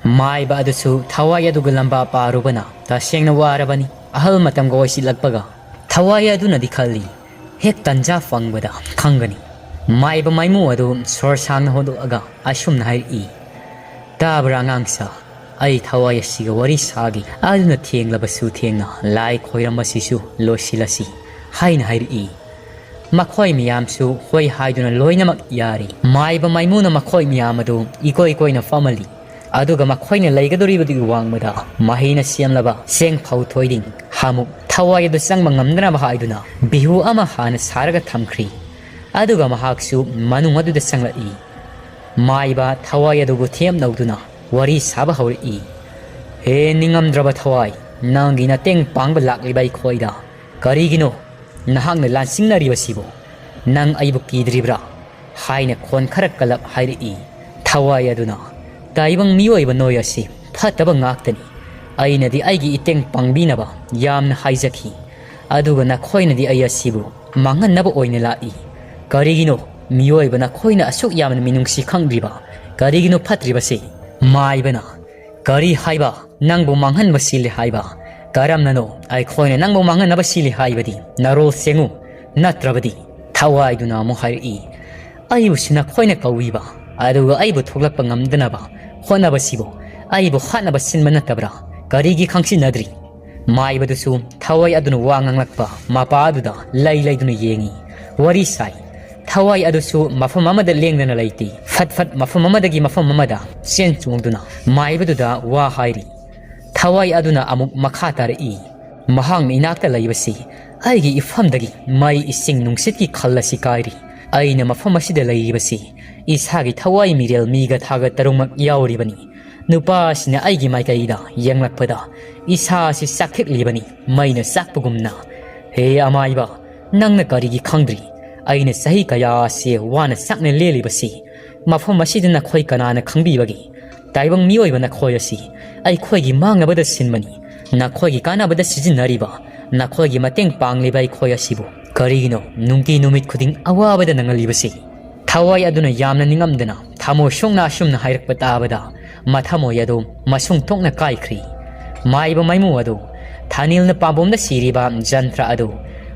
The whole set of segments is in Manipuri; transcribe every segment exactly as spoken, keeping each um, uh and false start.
ꯃꯥꯏꯕ ꯑꯗꯨꯁꯨ ꯊꯋꯥꯏ ꯑꯗꯨꯒ ꯂꯝꯕꯥ ꯄꯥꯔꯨꯕꯅ ꯇꯁꯦꯡꯅ ꯋꯥꯔꯕꯅꯤ꯫ ꯑꯍꯜ ꯃꯇꯝꯒ ꯑꯣꯏꯁꯤꯜꯂꯛꯄꯒ ꯊꯋꯥꯏ ꯑꯗꯨꯅꯗꯤ ꯈꯜꯂꯤ, ꯍꯦꯛ ꯇꯟꯖꯥ ꯐꯪꯕꯗ ꯈꯪꯒꯅꯤ꯫ ꯃꯥꯏꯕ ꯃꯥꯏꯃꯨ ꯑꯗꯨ ꯁꯣꯔ ꯁꯥꯡꯅ ꯍꯣꯟꯗꯣꯛꯑꯒ ꯑꯁꯨꯝꯅ ꯍꯥꯏꯔꯛꯏ, "ꯇꯥꯕ꯭ꯔꯥ ꯑꯉꯥꯡꯁꯥ? ꯑꯩ ꯊꯋꯥꯏ ꯑꯁꯤꯒ ꯋꯥꯔꯤ ꯁꯥꯒꯦ꯫ ꯑꯗꯨꯅ ꯊꯦꯡꯂꯕꯁꯨ ꯊꯦꯡꯅ ꯂꯥꯏ ꯈꯣꯏꯔꯝꯕꯁꯤꯁꯨ ꯂꯣꯏꯁꯤꯜꯂꯁꯤ" ꯍꯥꯏꯅ ꯍꯥꯏꯔꯛꯏ꯫ ꯃꯈꯣꯏ ꯃꯌꯥꯝꯁꯨ ꯍꯣꯏ ꯍꯥꯏꯗꯨꯅ ꯂꯣꯏꯅꯃꯛ ꯌꯥꯔꯤ꯫ ꯃꯥꯏꯕ ꯃꯥꯏꯃꯨꯅ ꯃꯈꯣꯏ ꯃꯌꯥꯝ ꯑꯗꯨ ꯏꯀꯣꯏ ꯀꯣꯏꯅ ꯐꯝꯍꯜꯂꯤ꯫ ꯑꯗꯨꯒ ꯃꯈꯣꯏꯅ ꯂꯩꯒꯗꯧꯔꯤꯕꯗꯨꯒꯤ ꯋꯥꯡꯃꯗ ꯃꯍꯩꯅ ꯁꯦꯝꯂꯕ ꯆꯦꯡꯐꯧ ꯊꯣꯏꯗꯤꯡ, ꯍꯥꯃꯨꯛ, ꯊꯋꯥꯏ ꯑꯗꯨ ꯆꯪꯕ ꯉꯝꯗꯅꯕ ꯍꯥꯏꯗꯨꯅ ꯕꯤꯍꯨ ꯑꯃ ꯍꯥꯟꯅ ꯁꯥꯔꯒ ꯊꯝꯈ꯭ꯔꯤ꯫ ꯑꯗꯨꯒ ꯃꯍꯥꯛꯁꯨ ꯃꯅꯨꯡ ꯑꯗꯨꯗ ꯆꯪꯂꯛꯏ꯫ ꯃꯥꯏꯕ ꯊꯋꯥꯏ ꯑꯗꯨꯕꯨ ꯊꯦꯝꯅꯧꯗꯨꯅ ꯋꯥꯔꯤ ꯁꯥꯕ ꯍꯧꯔꯛꯏ꯫ "ꯍꯦ ꯅꯤꯡꯉꯝꯗ꯭ꯔꯕ ꯊꯋꯥꯏ, ꯅꯪꯒꯤ ꯅꯇꯦꯡ ꯄꯥꯡꯕ ꯂꯥꯛꯂꯤꯕ ꯑꯩꯈꯣꯏꯗ ꯀꯔꯤꯒꯤꯅꯣ ꯅꯍꯥꯛꯅ ꯂꯥꯟꯁꯤꯡꯅꯔꯤꯕꯁꯤꯕꯨ? ꯅꯪ ꯑꯩꯕꯨ ꯀꯤꯗ꯭ꯔꯤꯕ꯭ꯔꯥ?" ꯍꯥꯏꯅ ꯈꯣꯟ ꯈꯔ ꯀꯜꯂꯞ ꯍꯥꯏꯔꯛꯏ꯫ ꯊꯋꯥꯏ ꯑꯗꯨꯅ, "ꯇꯥꯏꯕꯪ ꯃꯤꯑꯣꯏꯕ ꯅꯣꯏ ꯑꯁꯤ ꯐꯠꯇꯕ ꯉꯥꯛꯇꯅꯤ꯫ ꯑꯩꯅꯗꯤ ꯑꯩꯒꯤ ꯏꯇꯦꯡ ꯄꯥꯡꯕꯤꯅꯕ ꯌꯥꯝꯅ ꯍꯥꯏꯖꯈꯤ, ꯑꯗꯨꯒ ꯅꯈꯣꯏꯅꯗꯤ ꯑꯩ ꯑꯁꯤꯕꯨ ꯃꯥꯡꯍꯟꯅꯕ ꯑꯣꯏꯅ ꯂꯥꯛꯏ꯫ ꯀꯔꯤꯒꯤꯅꯣ ꯃꯤꯑꯣꯏꯕ ꯅꯈꯣꯏꯅ ꯑꯁꯨꯛ ꯌꯥꯝꯅ ꯃꯤꯅꯨꯡꯁꯤ ꯈꯪꯗ꯭ꯔꯤꯕ? ꯀꯔꯤꯒꯤꯅꯣ ꯐꯠꯇ꯭ꯔꯤꯕꯁꯤ?" ꯃꯥꯏꯕꯅ, "ꯀꯔꯤ ꯍꯥꯏꯕ? ꯅꯪꯕꯨ ꯃꯥꯡꯍꯟꯕ ꯁꯤꯜꯂꯤ ꯍꯥꯏꯕ? ꯀꯔꯝꯅꯅꯣ ꯑꯩꯈꯣꯏꯅ ꯅꯪꯕꯨ ꯃꯥꯡꯍꯟꯅꯕ ꯁꯤꯜꯂꯤ ꯍꯥꯏꯕꯗꯤ? ꯅꯔꯣꯜ ꯁꯦꯡꯉꯨ, ꯅꯠꯇ꯭ꯔꯕꯗꯤ" ꯊꯋꯥꯏꯗꯨꯅ ꯑꯃꯨꯛ ꯍꯥꯏꯔꯛꯏ, "ꯑꯩꯕꯨꯁꯨ ꯅꯈꯣꯏꯅ ꯀꯧꯏꯕ, ꯑꯗꯨꯒ ꯑꯩꯕꯨ ꯊꯣꯛꯂꯛꯄ ꯉꯝꯗꯅꯕ ꯍꯣꯠꯅꯕꯁꯤꯕꯨ ꯑꯩꯕꯨ ꯍꯥꯠꯅꯕ ꯁꯤꯟꯕ ꯅꯠꯇꯕ꯭ꯔꯥ? ꯀꯔꯤꯒꯤ ꯈꯪꯁꯤꯟꯅꯗ꯭ꯔꯤ?" ꯃꯥꯏꯕꯗꯨꯁꯨ ꯊꯋꯥꯏ ꯑꯗꯨꯅ ꯋꯥ ꯉꯥꯡꯂꯛꯄ ꯃꯄꯥ ꯑꯗꯨꯗ ꯂꯩ ꯂꯩꯗꯨꯅ ꯌꯦꯡꯏ꯫ ꯋꯥꯔꯤ ꯁꯥꯏ꯫ ꯊꯋꯥꯏ ꯑꯗꯨꯁꯨ ꯃꯐꯝ ꯑꯃꯗ ꯂꯦꯡꯗꯅ ꯂꯩꯇꯦ꯫ ꯐꯠ ꯐꯠ ꯃꯐꯝ ꯑꯃꯗꯒꯤ ꯃꯐꯝ ꯑꯃꯗ ꯆꯦꯟ ꯆꯣꯡꯗꯨꯅ ꯃꯥꯏꯕꯗꯨꯗ ꯋꯥ ꯍꯥꯏꯔꯤ꯫ ꯊꯋꯥꯏ ꯑꯗꯨꯅ ꯑꯃꯨꯛ ꯃꯈꯥ ꯇꯥꯔꯛꯏ, "ꯃꯍꯥꯛꯅ ꯏꯅꯥꯛꯇ ꯂꯩꯕꯁꯤ ꯑꯩꯒꯤ ꯏꯐꯝꯗꯒꯤ ꯃꯩ, ꯏꯁꯤꯡ, ꯅꯨꯡꯁꯤꯠꯀꯤ ꯈꯜ ꯑꯁꯤ ꯀꯥꯏꯔꯤ꯫ ꯑꯩꯅ ꯃꯐꯝ ꯑꯁꯤꯗ ꯂꯩꯔꯤꯕꯁꯤ ꯏꯁꯥꯒꯤ ꯊꯋꯥꯏ ꯃꯤꯔꯦꯜ ꯃꯤꯒ ꯊꯥꯒ ꯇꯔꯨꯛꯃꯛ ꯌꯥꯎꯔꯤꯕꯅꯤ꯫ ꯅꯨꯄꯥ ꯑꯁꯤꯅ ꯑꯩꯒꯤ ꯃꯥꯏꯀꯩꯗ ꯌꯦꯡꯂꯛꯄꯗ ꯏꯁꯥ ꯑꯁꯤ ꯆꯥꯛꯊꯦꯛꯂꯤꯕꯅꯤ, ꯃꯩꯅ ꯆꯥꯛꯄꯒꯨꯝꯅ꯫ ꯍꯦ ꯑꯃꯥꯏꯕ, ꯅꯪꯅ ꯀꯔꯤꯒꯤ ꯈꯪꯗ꯭ꯔꯤ? ꯑꯩꯅ ꯆꯍꯤ ꯀꯌꯥ ꯑꯁꯤ ꯋꯥꯅ ꯆꯥꯛꯅ ꯂꯦꯜꯂꯤꯕꯁꯤ ꯃꯐꯝ ꯑꯁꯤꯗ ꯅꯈꯣꯏ ꯀꯅꯥꯅ ꯈꯪꯕꯤꯕꯒꯦ? ꯇꯥꯏꯕꯪ ꯃꯤꯑꯣꯏꯕ ꯅꯈꯣꯏ ꯑꯁꯤ ꯑꯩꯈꯣꯏꯒꯤ ꯃꯥꯡꯅꯕꯗ ꯁꯤꯟꯕꯅꯤ꯫ ꯅꯈꯣꯏꯒꯤ ꯀꯥꯟꯅꯕꯗ ꯁꯤꯖꯤꯟꯅꯔꯤꯕ ꯅꯈꯣꯏꯒꯤ ꯃꯇꯦꯡ ꯄꯥꯡꯂꯤꯕ ꯑꯩꯈꯣꯏ ꯑꯁꯤꯕꯨ ꯀꯔꯤꯒꯤꯅꯣ ꯅꯨꯡꯇꯤ ꯅꯨꯃꯤꯠ ꯈꯨꯗꯤꯡ ꯑꯋꯥꯕꯗ ꯅꯪꯍꯜꯂꯤꯕꯁꯤ?" ꯊꯋꯥꯏ ꯑꯗꯨꯅ ꯌꯥꯝꯅ ꯅꯤꯡꯉꯝꯗꯅ ꯊꯃꯣꯏ ꯁꯣꯛꯅ ꯑꯁꯨꯝꯅ ꯍꯥꯏꯔꯛꯄ ꯇꯥꯕꯗ ꯃꯊꯃꯣꯏ ꯑꯗꯨ ꯃꯁꯨꯡ ꯊꯣꯛꯅ ꯀꯥꯏꯈ꯭ꯔꯤ꯫ ꯃꯥꯏꯕ ꯃꯩꯃꯨ ꯑꯗꯨ, ꯊꯥꯅꯤꯜꯅ ꯄꯥꯝꯕꯣꯝꯗ ꯁꯤꯔꯤꯕ ꯖꯟꯇ꯭ꯔ ꯑꯗꯨ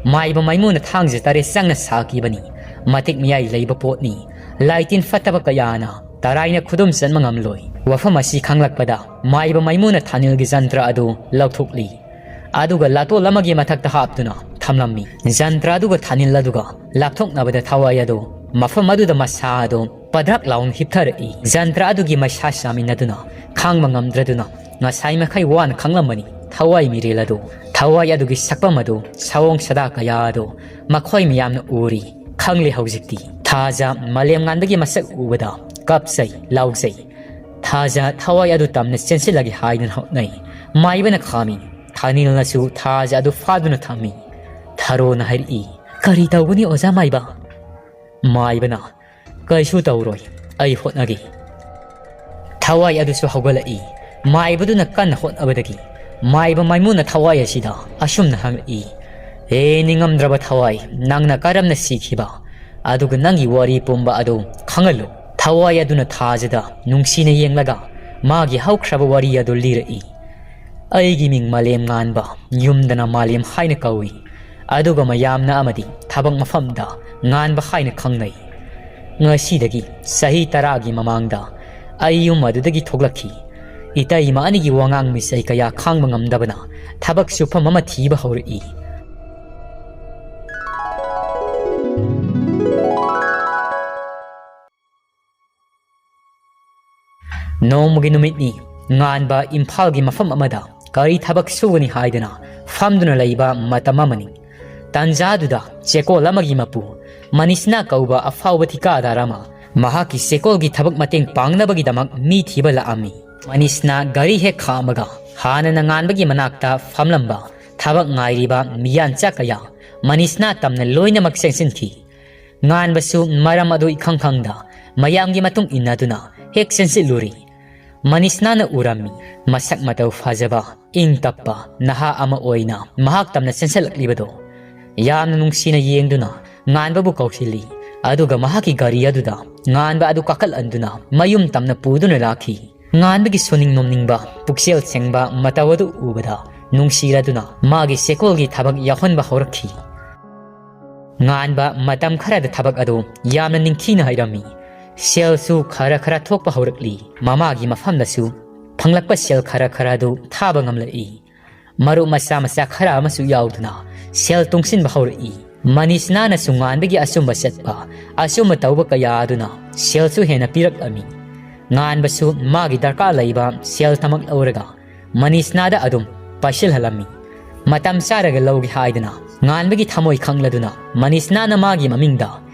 ꯃꯥꯏꯕ ꯃꯩꯃꯨꯅ ꯊꯥꯡꯖ ꯇꯔꯦꯠ ꯆꯪꯅ ꯁꯥꯈꯤꯕꯅꯤ꯫ ꯃꯇꯤꯛ ꯃꯌꯥꯏ ꯂꯩꯕ ꯄꯣꯠꯅꯤ꯫ ꯂꯥꯏꯇꯤꯟ ꯐꯠꯇꯕ ꯀꯌꯥꯅ ꯇꯔꯥꯏꯅ ꯈꯨꯗꯨꯝ ꯆꯟꯕ ꯉꯝꯂꯣꯏ꯫ ꯋꯥꯐꯝ ꯑꯁꯤ ꯈꯪꯂꯛꯄꯗ ꯃꯥꯏꯕ ꯃꯩꯃꯨꯅ ꯊꯥꯅꯤꯜꯒꯤ ꯖꯟꯇ꯭ꯔ ꯑꯗꯨ ꯂꯧꯊꯣꯛꯂꯤ꯫ ꯑꯗꯨꯒ ꯂꯥꯇꯣꯜ ꯑꯃꯒꯤ ꯃꯊꯛꯇ ꯍꯥꯞꯇꯨꯅ ꯊꯝꯂꯝꯃꯤ꯫ ꯖꯟꯇ꯭ꯔ ꯑꯗꯨꯒ ꯊꯥꯅꯤꯜ ꯑꯗꯨꯒ ꯂꯥꯞꯊꯣꯛꯅꯕꯗ ꯊꯋꯥꯏ ꯑꯗꯨ ꯃꯐꯝ ꯑꯗꯨꯗ ꯃꯁꯥ ꯑꯗꯨ ꯄꯗ꯭ꯔꯛ ꯂꯥꯎꯅ ꯍꯤꯞꯊꯔꯛꯏ꯫ ꯖꯟꯇ꯭ꯔ ꯑꯗꯨꯒꯤ ꯃꯩꯁꯥ ꯆꯥꯃꯤꯟꯅꯗꯨꯅ ꯈꯥꯡꯕ ꯉꯝꯗ꯭ꯔꯗꯨꯅ ꯉꯁꯥꯏ ꯃꯈꯩ ꯋꯥꯅ ꯈꯪꯂꯝꯕꯅꯤ ꯊꯋꯥꯏ ꯃꯤꯔꯦꯜ ꯑꯗꯨ꯫ ꯊꯋꯥꯏ ꯑꯗꯨꯒꯤ ꯁꯛꯐꯝ ꯑꯗꯨ, ꯁꯑꯣꯡ ꯁꯥꯗꯥ ꯀꯌꯥ ꯑꯗꯨ ꯃꯈꯣꯏ ꯃꯌꯥꯝꯅ ꯎꯔꯤ, ꯈꯪꯂꯦ ꯍꯧꯖꯤꯛꯇꯤ꯫ ꯊꯥꯖ ꯃꯥꯂꯦꯝ ꯉꯥꯟꯕꯒꯤ ꯃꯁꯛ ꯎꯕꯗ ꯀꯞꯆꯩ, ꯂꯥꯎꯖꯩ꯫ ꯊꯥꯖ ꯊꯋꯥꯏ ꯑꯗꯨ ꯇꯝꯅ ꯆꯦꯟꯁꯤꯜꯂꯒꯦ ꯍꯥꯏꯗꯨꯅ ꯍꯣꯠꯅꯩ꯫ ꯃꯥꯏꯕꯅ ꯈꯥꯝꯃꯤ꯫ ꯊꯥꯅꯤꯜꯅꯁꯨ ꯊꯥꯖ ꯑꯗꯨ ꯐꯥꯗꯨꯅ ꯊꯝꯃꯤ꯫ ꯊꯔꯣꯅ ꯍꯥꯏꯔꯛꯏ, "ꯀꯔꯤ ꯇꯧꯒꯅꯤ, ꯑꯣꯖꯥ ꯃꯥꯏꯕ?" ꯃꯥꯏꯕꯅ, "ꯀꯩꯁꯨ ꯇꯧꯔꯣꯏ, ꯑꯩ ꯍꯣꯠꯅꯒꯦ꯫" ꯊꯋꯥꯏ ꯑꯗꯨꯁꯨ ꯍꯧꯒꯠꯂꯛꯏ꯫ ꯃꯥꯏꯕꯗꯨꯅ ꯀꯟꯅ ꯍꯣꯠꯅꯕꯗꯒꯤ ꯃꯥꯏꯕ ꯃꯩꯃꯨꯅ ꯊꯋꯥꯏ ꯑꯁꯤꯗ ꯑꯁꯨꯝꯅ ꯍꯪꯂꯛꯏ, "ꯍꯦ ꯅꯤꯡꯉꯝꯗ꯭ꯔꯕ ꯊꯋꯥꯏ, ꯅꯪꯅ ꯀꯔꯝꯅ ꯁꯤꯈꯤꯕ? ꯑꯗꯨꯒ ꯅꯪꯒꯤ ꯋꯥꯔꯤ ꯄꯨꯝꯕ ꯑꯗꯨ ꯈꯪꯍꯜꯂꯨ꯫" ꯊꯋꯥꯏ ꯑꯗꯨꯅ ꯊꯥꯖꯗ ꯅꯨꯡꯁꯤꯅ ꯌꯦꯡꯂꯒ ꯃꯥꯒꯤ ꯍꯧꯈ꯭ꯔꯕ ꯋꯥꯔꯤ ꯑꯗꯨ ꯂꯤꯔꯛꯏ꯫ "ꯑꯩꯒꯤ ꯃꯤꯡ ꯃꯥꯂꯦꯝ ꯉꯥꯟꯕ, ꯌꯨꯝꯗꯅ ꯃꯥꯂꯦꯝ ꯍꯥꯏꯅ ꯀꯧꯏ, ꯑꯗꯨꯒ ꯃꯌꯥꯝꯅ ꯑꯃꯗꯤ ꯊꯕꯛ ꯃꯐꯝꯗ ꯉꯥꯟꯕ ꯍꯥꯏꯅ ꯈꯪꯅꯩ꯫ ꯉꯁꯤꯗꯒꯤ ꯆꯍꯤ ꯇꯔꯥꯒꯤ ꯃꯃꯥꯡꯗ ꯑꯩ ꯌꯨꯝ ꯑꯗꯨꯗꯒꯤ ꯊꯣꯛꯂꯛꯈꯤ꯫ ꯏꯇꯩꯃ ꯑꯅꯤꯒꯤ ꯋꯥꯉꯥꯡ ꯃꯤꯁꯩ ꯀꯌꯥ ꯈꯥꯡꯕ ꯉꯝꯗꯕꯅ ꯊꯕꯛ ꯁꯨꯐꯝ ꯑꯃ ꯊꯤꯕ ꯍꯧꯔꯛꯏ꯫ ꯅꯣꯡꯃꯒꯤ ꯅꯨꯃꯤꯠꯅꯤ꯫ ꯉꯥꯟꯕ ꯏꯝꯐꯥꯜꯒꯤ ꯃꯐꯝ ꯑꯃꯗ ꯀꯔꯤ ꯊꯕꯛ ꯁꯨꯒꯅꯤ ꯍꯥꯏꯗꯅ ꯐꯝꯗꯨꯅ ꯂꯩꯕ ꯃꯇꯝ ꯑꯃꯅꯤ꯫ ꯇꯟꯖꯥꯗꯨꯗ ꯆꯦꯀꯣꯜ ꯑꯃꯒꯤ ꯃꯄꯨ ꯃꯅꯤꯁꯅꯥ ꯀꯧꯕ ꯑꯐꯥꯎꯕ ꯊꯤꯀꯥꯗꯥꯔ ꯑꯃ ꯃꯍꯥꯛꯀꯤ ꯆꯦꯀꯣꯜꯒꯤ ꯊꯕꯛ ꯃꯇꯦꯡ ꯄꯥꯡꯅꯕꯒꯤꯗꯃꯛ ꯃꯤ ꯊꯤꯕ ꯂꯥꯛꯑꯝꯃꯤ꯫ ꯃꯅꯤꯁꯅꯥ ꯒꯥꯔꯤ ꯍꯦꯛ ꯈꯥꯝꯃꯒ ꯍꯥꯟꯅꯅ ꯉꯥꯟꯕꯒꯤ ꯃꯅꯥꯛꯇ ꯐꯝꯂꯝꯕ ꯊꯕꯛ ꯉꯥꯏꯔꯤꯕ ꯃꯤꯌꯥꯟꯆꯥ ꯀꯌꯥ ꯃꯅꯤꯁꯅꯥ ꯇꯝꯅ ꯂꯣꯏꯅꯃꯛ ꯆꯦꯟꯁꯤꯟꯈꯤ꯫ ꯉꯥꯟꯕꯁꯨ ꯃꯔꯝ ꯑꯗꯨ ꯏꯈꯪ ꯈꯪꯗ ꯃꯌꯥꯝꯒꯤ ꯃꯇꯨꯡ ꯏꯟꯅꯗꯨꯅ ꯍꯦꯛ ꯆꯦꯟꯁꯤꯜꯂꯨꯔꯤ꯫ ꯃꯅꯤꯁꯅꯥꯅ ꯎꯔꯝꯃꯤ꯫ ꯃꯁꯛ ꯃꯇꯧ ꯐꯖꯕ, ꯏꯪ ꯇꯞꯄ ꯅꯍꯥ ꯑꯃ ꯑꯣꯏꯅ ꯃꯍꯥꯛ ꯇꯝꯅ ꯆꯦꯟꯁꯤꯜꯂꯛꯂꯤꯕꯗꯣ꯫ ꯌꯥꯝꯅ ꯅꯨꯡꯁꯤꯅ ꯌꯦꯡꯗꯨꯅ ꯉꯥꯟꯕꯕꯨ ꯀꯧꯁꯤꯜꯂꯤ꯫ ꯑꯗꯨꯒ ꯃꯍꯥꯛꯀꯤ ꯒꯥꯔꯤ ꯑꯗꯨꯗ ꯉꯥꯟꯕ ꯑꯗꯨ ꯀꯥꯈꯠꯍꯟꯗꯨꯅ ꯃꯌꯨꯝ ꯇꯝꯅ ꯄꯨꯗꯨꯅ ꯂꯥꯛꯈꯤ꯫ ꯉꯥꯟꯕꯒꯤ ꯁꯨꯅꯤꯡ ꯅꯣꯝꯅꯤꯡꯕ, ꯄꯨꯛꯆꯦꯜ ꯁꯦꯡꯕ ꯃꯇꯧ ꯑꯗꯨ ꯎꯕꯗ ꯅꯨꯡꯁꯤꯔꯗꯨꯅ ꯃꯥꯒꯤ ꯁꯦꯀꯣꯜꯒꯤ ꯊꯕꯛ ꯌꯥꯎꯍꯟꯕ ꯍꯧꯔꯛꯈꯤ꯫ ꯉꯥꯟꯕ ꯃꯇꯝ ꯈꯔꯗ ꯊꯕꯛ ꯑꯗꯨ ꯌꯥꯝꯅ ꯅꯤꯡꯊꯤꯅ ꯍꯩꯔꯝꯃꯤ꯫ ꯁꯦꯜꯁꯨ ꯈꯔ ꯈꯔ ꯊꯣꯛꯄ ꯍꯧꯔꯛꯂꯤ꯫ ꯃꯃꯥꯒꯤ ꯃꯐꯝꯗꯁꯨ ꯐꯪꯂꯛꯄ ꯁꯦꯜ ꯈꯔ ꯈꯔ ꯑꯗꯨ ꯊꯥꯕ ꯉꯝꯂꯛꯏ꯫ ꯃꯔꯨꯞ ꯃꯆꯥ ꯃꯆꯥ ꯈꯔ ꯑꯃꯁꯨ ꯌꯥꯎꯗꯨꯅ ꯁꯦꯜ ꯇꯨꯡꯁꯤꯟꯕ ꯍꯧꯔꯛꯏ꯫ ꯃꯅꯤꯁꯅꯥꯅꯁꯨ ꯉꯥꯟꯕꯒꯤ ꯑꯆꯨꯝꯕ ꯆꯠꯄ, ꯑꯆꯨꯝꯕ ꯇꯧꯕ ꯀꯌꯥ ꯑꯗꯨꯅ ꯁꯦꯜꯁꯨ ꯍꯦꯟꯅ ꯄꯤꯔꯛꯂꯝꯃꯤ꯫ ꯉꯥꯟꯕꯁꯨ ꯃꯥꯒꯤ ꯗꯔꯀꯥꯔ ꯂꯩꯕ ꯁꯦꯜ ꯊꯃꯛ ꯂꯧꯔꯒ ꯃꯅꯤꯁꯅꯥꯗ ꯑꯗꯨꯝ ꯄꯥꯏꯁꯤꯜꯍꯜꯂꯝꯃꯤ꯫ ꯃꯇꯝ ꯆꯥꯔꯒ ꯂꯧꯒꯦ ꯍꯥꯏꯗꯨꯅ ꯉꯥꯟꯕꯒꯤ ꯊꯃꯣꯏ ꯈꯪꯂꯗꯨꯅ ꯃꯅꯤꯁꯅꯥꯅ ꯃꯥꯒꯤ ꯃꯃꯤꯡꯗ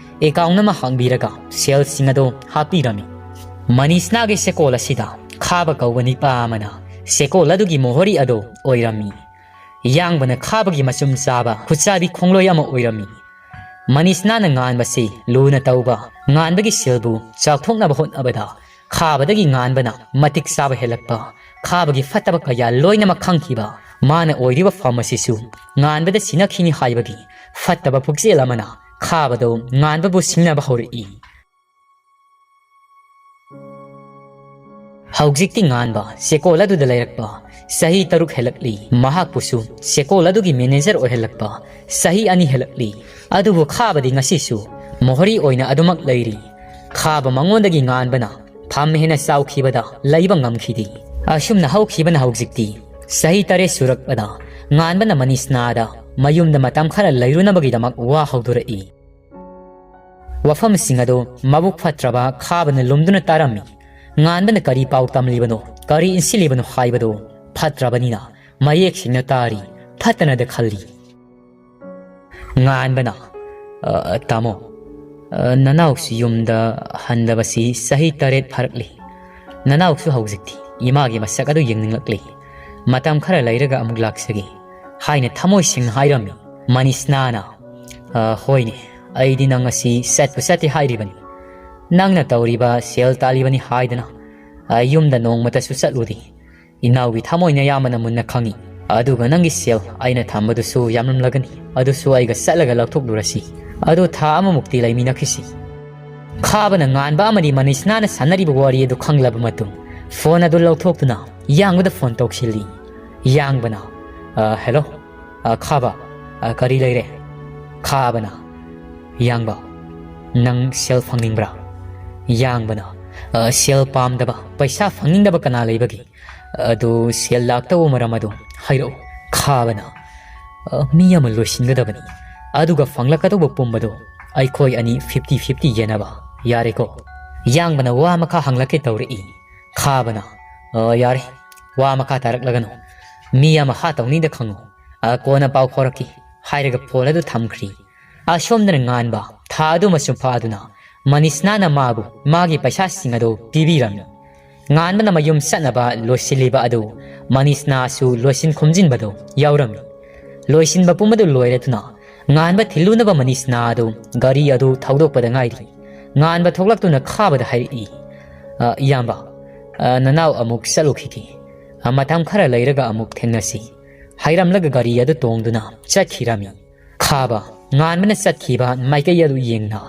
ꯑꯦꯀꯥꯎꯟ ꯑꯃ ꯍꯥꯡꯕꯤꯔꯒ ꯁꯦꯜꯁꯤꯡ ꯑꯗꯨ ꯍꯥꯞꯄꯤꯔꯝꯃꯤ꯫ ꯃꯅꯤꯁꯅꯥꯒꯤ ꯁꯦꯀꯣꯜ ꯑꯁꯤꯗ ꯈꯥꯕ ꯀꯧꯕ ꯅꯤꯄꯥ ꯑꯃꯅ ꯁꯦꯀꯣꯜ ꯑꯗꯨꯒꯤ ꯃꯣꯍꯣꯔꯤ ꯑꯗꯨ ꯑꯣꯏꯔꯝꯃꯤ꯫ ꯌꯥꯡꯕꯅ ꯈꯥꯕꯒꯤ ꯃꯆꯨꯝ ꯆꯥꯕ ꯈꯨꯠꯆꯥꯕꯤ ꯈꯣꯡꯂꯣꯏ ꯑꯃ ꯑꯣꯏꯔꯝꯃꯤ꯫ ꯃꯅꯤꯁꯅꯥꯅ ꯉꯥꯟꯕꯁꯤ ꯂꯨꯅ ꯇꯧꯕ, ꯉꯥꯟꯕꯒꯤ ꯁꯦꯜꯕꯨ ꯆꯥꯎꯊꯣꯛꯅꯕ ꯍꯣꯠꯅꯕꯗ ꯈꯥꯕꯗꯒꯤ ꯉꯥꯟꯕꯅ ꯃꯇꯤꯛ ꯆꯥꯕ ꯍꯦꯜꯂꯛꯄ, ꯈꯥꯕꯒꯤ ꯐꯠꯇꯕ ꯀꯌꯥ ꯂꯣꯏꯅꯃꯛ ꯈꯪꯈꯤꯕ ꯃꯥꯅ ꯑꯣꯏꯔꯤꯕ ꯐꯝ ꯑꯁꯤꯁꯨ ꯉꯥꯟꯕꯗ ꯁꯤꯟꯅꯈꯤꯅꯤ ꯍꯥꯏꯕꯒꯤ ꯐꯠꯇꯕ ꯄꯨꯛꯆꯦꯜ ꯑꯃꯅ ꯈꯥꯕꯗꯨ ꯉꯥꯟꯕꯕꯨ ꯁꯤꯡꯅꯕ ꯍꯧꯔꯛꯏ꯫ ꯍꯧꯖꯤꯛꯇꯤ ꯉꯥꯟꯕ ꯁꯦꯀꯣꯜ ꯑꯗꯨꯗ ꯂꯩꯔꯛꯄ ꯆꯍꯤ ꯇꯔꯨꯛ ꯍꯦꯜꯂꯛꯂꯤ꯫ ꯃꯍꯥꯛꯄꯨꯁꯨ ꯁꯦꯀꯣꯜ ꯑꯗꯨꯒꯤ ꯃꯦꯅꯦꯖꯔ ꯑꯣꯏꯍꯜꯂꯛꯄ ꯆꯍꯤ ꯑꯅꯤ ꯍꯦꯜꯂꯛꯂꯤ꯫ ꯑꯗꯨꯕꯨ ꯈꯥꯕꯗꯤ ꯉꯁꯤꯁꯨ ꯃꯣꯍꯣꯔꯤ ꯑꯣꯏꯅ ꯑꯗꯨꯃꯛ ꯂꯩꯔꯤ꯫ ꯈꯥꯕ ꯃꯉꯣꯟꯗꯒꯤ ꯉꯥꯟꯕꯅ ꯐꯝ ꯍꯦꯟꯅ ꯆꯥꯎꯈꯤꯕꯗ ꯂꯩꯕ ꯉꯝꯈꯤꯗꯦ꯫ ꯑꯁꯨꯝꯅ ꯍꯧꯈꯤꯕꯅ ꯍꯧꯖꯤꯛꯇꯤ ꯆꯍꯤ ꯇꯔꯦꯠ ꯁꯨꯔꯛꯄꯗ ꯉꯥꯟꯕꯅ ꯃꯅꯤꯁꯅꯥꯗ ꯃꯌꯨꯝꯗ ꯃꯇꯝ ꯈꯔ ꯂꯩꯔꯨꯅꯕꯒꯤꯗꯃꯛ ꯋꯥ ꯍꯧꯗꯣꯔꯛꯏ꯫ ꯋꯥꯐꯝꯁꯤꯡ ꯑꯗꯨ ꯃꯕꯨꯛ ꯐꯠꯇ꯭ꯔꯕ ꯈꯥꯕꯅ ꯂꯨꯝꯗꯨꯅ ꯇꯥꯔꯝꯃꯤ꯫ ꯉꯥꯟꯕꯅ ꯀꯔꯤ ꯄꯥꯎ ꯇꯝꯂꯤꯕꯅꯣ, ꯀꯔꯤ ꯏꯟꯁꯤꯜꯂꯤꯕꯅꯣ ꯍꯥꯏꯕꯗꯨ ꯐꯠꯇ꯭ꯔꯕꯅꯤꯅ ꯃꯌꯦꯛ ꯁꯦꯡꯅ ꯇꯥꯔꯤ, ꯐꯠꯇꯅꯗ ꯈꯜꯂꯤ꯫ ꯉꯥꯟꯕꯅ, "ꯑ, ꯇꯥꯃꯣ, ꯑ, ꯅꯅꯥꯎꯁꯨ ꯌꯨꯝꯗ ꯍꯟꯗꯕꯁꯤ ꯆꯍꯤ ꯇꯔꯦꯠ ꯐꯥꯔꯛꯂꯤ꯫ ꯅꯅꯥꯎꯁꯨ ꯍꯧꯖꯤꯛꯇꯤ ꯏꯃꯥꯒꯤ ꯃꯁꯛ ꯑꯗꯨ ꯌꯦꯡꯅꯤꯡꯂꯛꯂꯤ꯫ ꯃꯇꯝ ꯈꯔ ꯂꯩꯔꯒ ꯑꯃꯨꯛ ꯂꯥꯛꯆꯒꯦ" ꯍꯥꯏꯅ ꯊꯃꯣꯏ ꯁꯦꯡꯅ ꯍꯥꯏꯔꯝꯃꯤ꯫ ꯃꯅꯤꯁꯅꯥꯅ, "ꯑ, ꯍꯣꯏꯅꯦ, ꯑꯩꯗꯤ ꯅꯪ ꯑꯁꯤ ꯆꯠꯄꯨ ꯆꯠꯇꯦ ꯍꯥꯏꯔꯤꯕꯅꯤ꯫ ꯅꯪꯅ ꯇꯧꯔꯤꯕ ꯁꯦꯜ ꯇꯥꯜꯂꯤꯕꯅꯤ ꯍꯥꯏꯗꯅ, ꯑ, ꯌꯨꯝꯗ ꯅꯣꯡꯃꯇꯁꯨ ꯆꯠꯂꯨꯗꯦ꯫ ꯏꯅꯥꯎꯒꯤ ꯊꯃꯣꯏꯅ ꯑꯌꯥꯝꯕꯅ ꯃꯨꯟꯅ ꯈꯪꯏ꯫ ꯑꯗꯨꯒ ꯅꯪꯒꯤ ꯁꯦꯜ ꯑꯩꯅ ꯊꯝꯕꯗꯨꯁꯨ ꯌꯥꯝꯂꯝꯂꯒꯅꯤ꯫ ꯑꯗꯨꯁꯨ ꯑꯩꯒ ꯆꯠꯂꯒ ꯂꯧꯊꯣꯛꯂꯨꯔꯁꯤ꯫ ꯑꯗꯨ ꯊꯥ ꯑꯃꯃꯨꯛꯇꯤ ꯂꯩꯃꯤꯟꯅꯈꯤꯁꯤ꯫" ꯈꯥꯕꯅ ꯉꯥꯟꯕ ꯑꯃꯗꯤ ꯃꯅꯤꯁꯅꯥꯅ ꯁꯥꯟꯅꯔꯤꯕ ꯋꯥꯔꯤ ꯑꯗꯨ ꯈꯪꯂꯕ ꯃꯇꯨꯡ, ꯐꯣꯟ ꯑꯗꯨ ꯂꯧꯊꯣꯛꯇꯨꯅ ꯌꯥꯡꯕꯗ ꯐꯣꯟ ꯇꯧꯁꯤꯜꯂꯤ꯫ ꯌꯥꯡꯕꯅ, "ꯑ, ꯍꯦꯜꯂꯣ, ꯑ, ꯈꯥꯕ, ꯑ, ꯀꯔꯤ ꯂꯩꯔꯦ?" ꯈꯥꯕꯅ, "ꯌꯥꯡꯕ, ꯅꯪ ꯁꯦꯜ ꯐꯪꯅꯤꯡꯕ꯭ꯔꯥ?" ꯌꯥꯡꯕꯅ, "ꯑ, ꯁꯦꯜ ꯄꯥꯝꯗꯕ, ꯄꯩꯁꯥ ꯐꯪꯅꯤꯡꯗꯕ ꯀꯅꯥ ꯂꯩꯕꯒꯦ? ꯑꯗꯨ ꯁꯦꯜ ꯂꯥꯛꯇꯧꯕ ꯃꯔꯝ ꯑꯗꯨ ꯍꯥꯏꯔꯛꯎ꯫" ꯈꯥꯕꯅ, "ꯑ, ꯃꯤ ꯑꯃ ꯂꯣꯏꯁꯤꯟꯒꯗꯕꯅꯤ, ꯑꯗꯨꯒ ꯐꯪꯂꯛꯀꯗꯧꯕ ꯄꯨꯝꯕꯗꯨ ꯑꯩꯈꯣꯏ ꯑꯅꯤ fifty fifty ꯌꯦꯟꯅꯕ, ꯌꯥꯔꯦꯀꯣ?" ꯌꯥꯡꯕꯅ ꯋꯥ ꯃꯈꯥ ꯍꯪꯂꯛꯀꯦ ꯇꯧꯔꯛꯏ꯫ ꯈꯥꯕꯅ, "ꯑ, ꯌꯥꯔꯦ, ꯋꯥ ꯃꯈꯥ ꯇꯥꯔꯛꯂꯒꯅꯨ꯫ ꯃꯤ ꯑꯃ ꯍꯥꯠꯇꯧꯅꯤꯗ ꯈꯪꯉꯨ꯫ ꯑ, ꯀꯣꯟꯅ ꯄꯥꯎ ꯐꯥꯎꯔꯛꯀꯦ," ꯍꯥꯏꯔꯒ ꯐꯣꯟ ꯑꯗꯨ ꯊꯝꯈ꯭ꯔꯤ꯫ ꯑꯁꯣꯝꯗꯅ ꯉꯥꯟꯕ ꯊꯥ ꯑꯗꯨꯃꯁꯨ ꯐꯥꯗꯨꯅ ꯃꯅꯤꯁꯅꯥꯅ ꯃꯥꯕꯨ ꯃꯥꯒꯤ ꯄꯩꯁꯥꯁꯤꯡ ꯑꯗꯨ ꯄꯤꯕꯤꯔꯝꯃꯤ꯫ ꯉꯥꯟꯕꯅ ꯃꯌꯨꯝ ꯆꯠꯅꯕ ꯂꯣꯏꯁꯤꯜꯂꯤꯕ ꯑꯗꯨ ꯃꯅꯤꯁꯅꯥꯁꯨ ꯂꯣꯏꯁꯤꯟ ꯈꯣꯝꯖꯤꯟꯕꯗꯨ ꯌꯥꯎꯔꯝꯃꯤ꯫ ꯂꯣꯏꯁꯤꯟꯕ ꯄꯨꯝꯕꯗꯨ ꯂꯣꯏꯔꯗꯨꯅ ꯉꯥꯟꯕ ꯊꯤꯜꯂꯨꯅꯕ ꯃꯅꯤꯁꯅꯥ ꯑꯗꯨ ꯒꯥꯔꯤ ꯑꯗꯨ ꯊꯧꯗꯣꯛꯄꯗ ꯉꯥꯏꯔꯤ꯫ ꯉꯥꯟꯕ ꯊꯣꯛꯂꯛꯇꯨꯅ ꯈꯥꯕꯗ ꯍꯥꯏꯔꯛꯏ, "ꯑ, ꯏꯌꯥꯝꯕ, ꯑ, ꯅꯅꯥꯎ ꯑꯃꯨꯛ ꯆꯠꯂꯨꯈꯤꯒꯦ꯫ ꯑ, ꯃꯇꯝ ꯈꯔ ꯂꯩꯔꯒ ꯑꯃꯨꯛ ꯊꯦꯡꯅꯁꯤ," ꯍꯥꯏꯔꯝꯂꯒ ꯒꯥꯔꯤ ꯑꯗꯨ ꯇꯣꯡꯗꯨꯅ ꯆꯠꯈꯤꯔꯝꯃꯤ꯫ ꯈꯥꯕ ꯉꯥꯟꯕꯅ ꯆꯠꯈꯤꯕ ꯃꯥꯏꯀꯩ ꯑꯗꯨ ꯌꯦꯡꯅ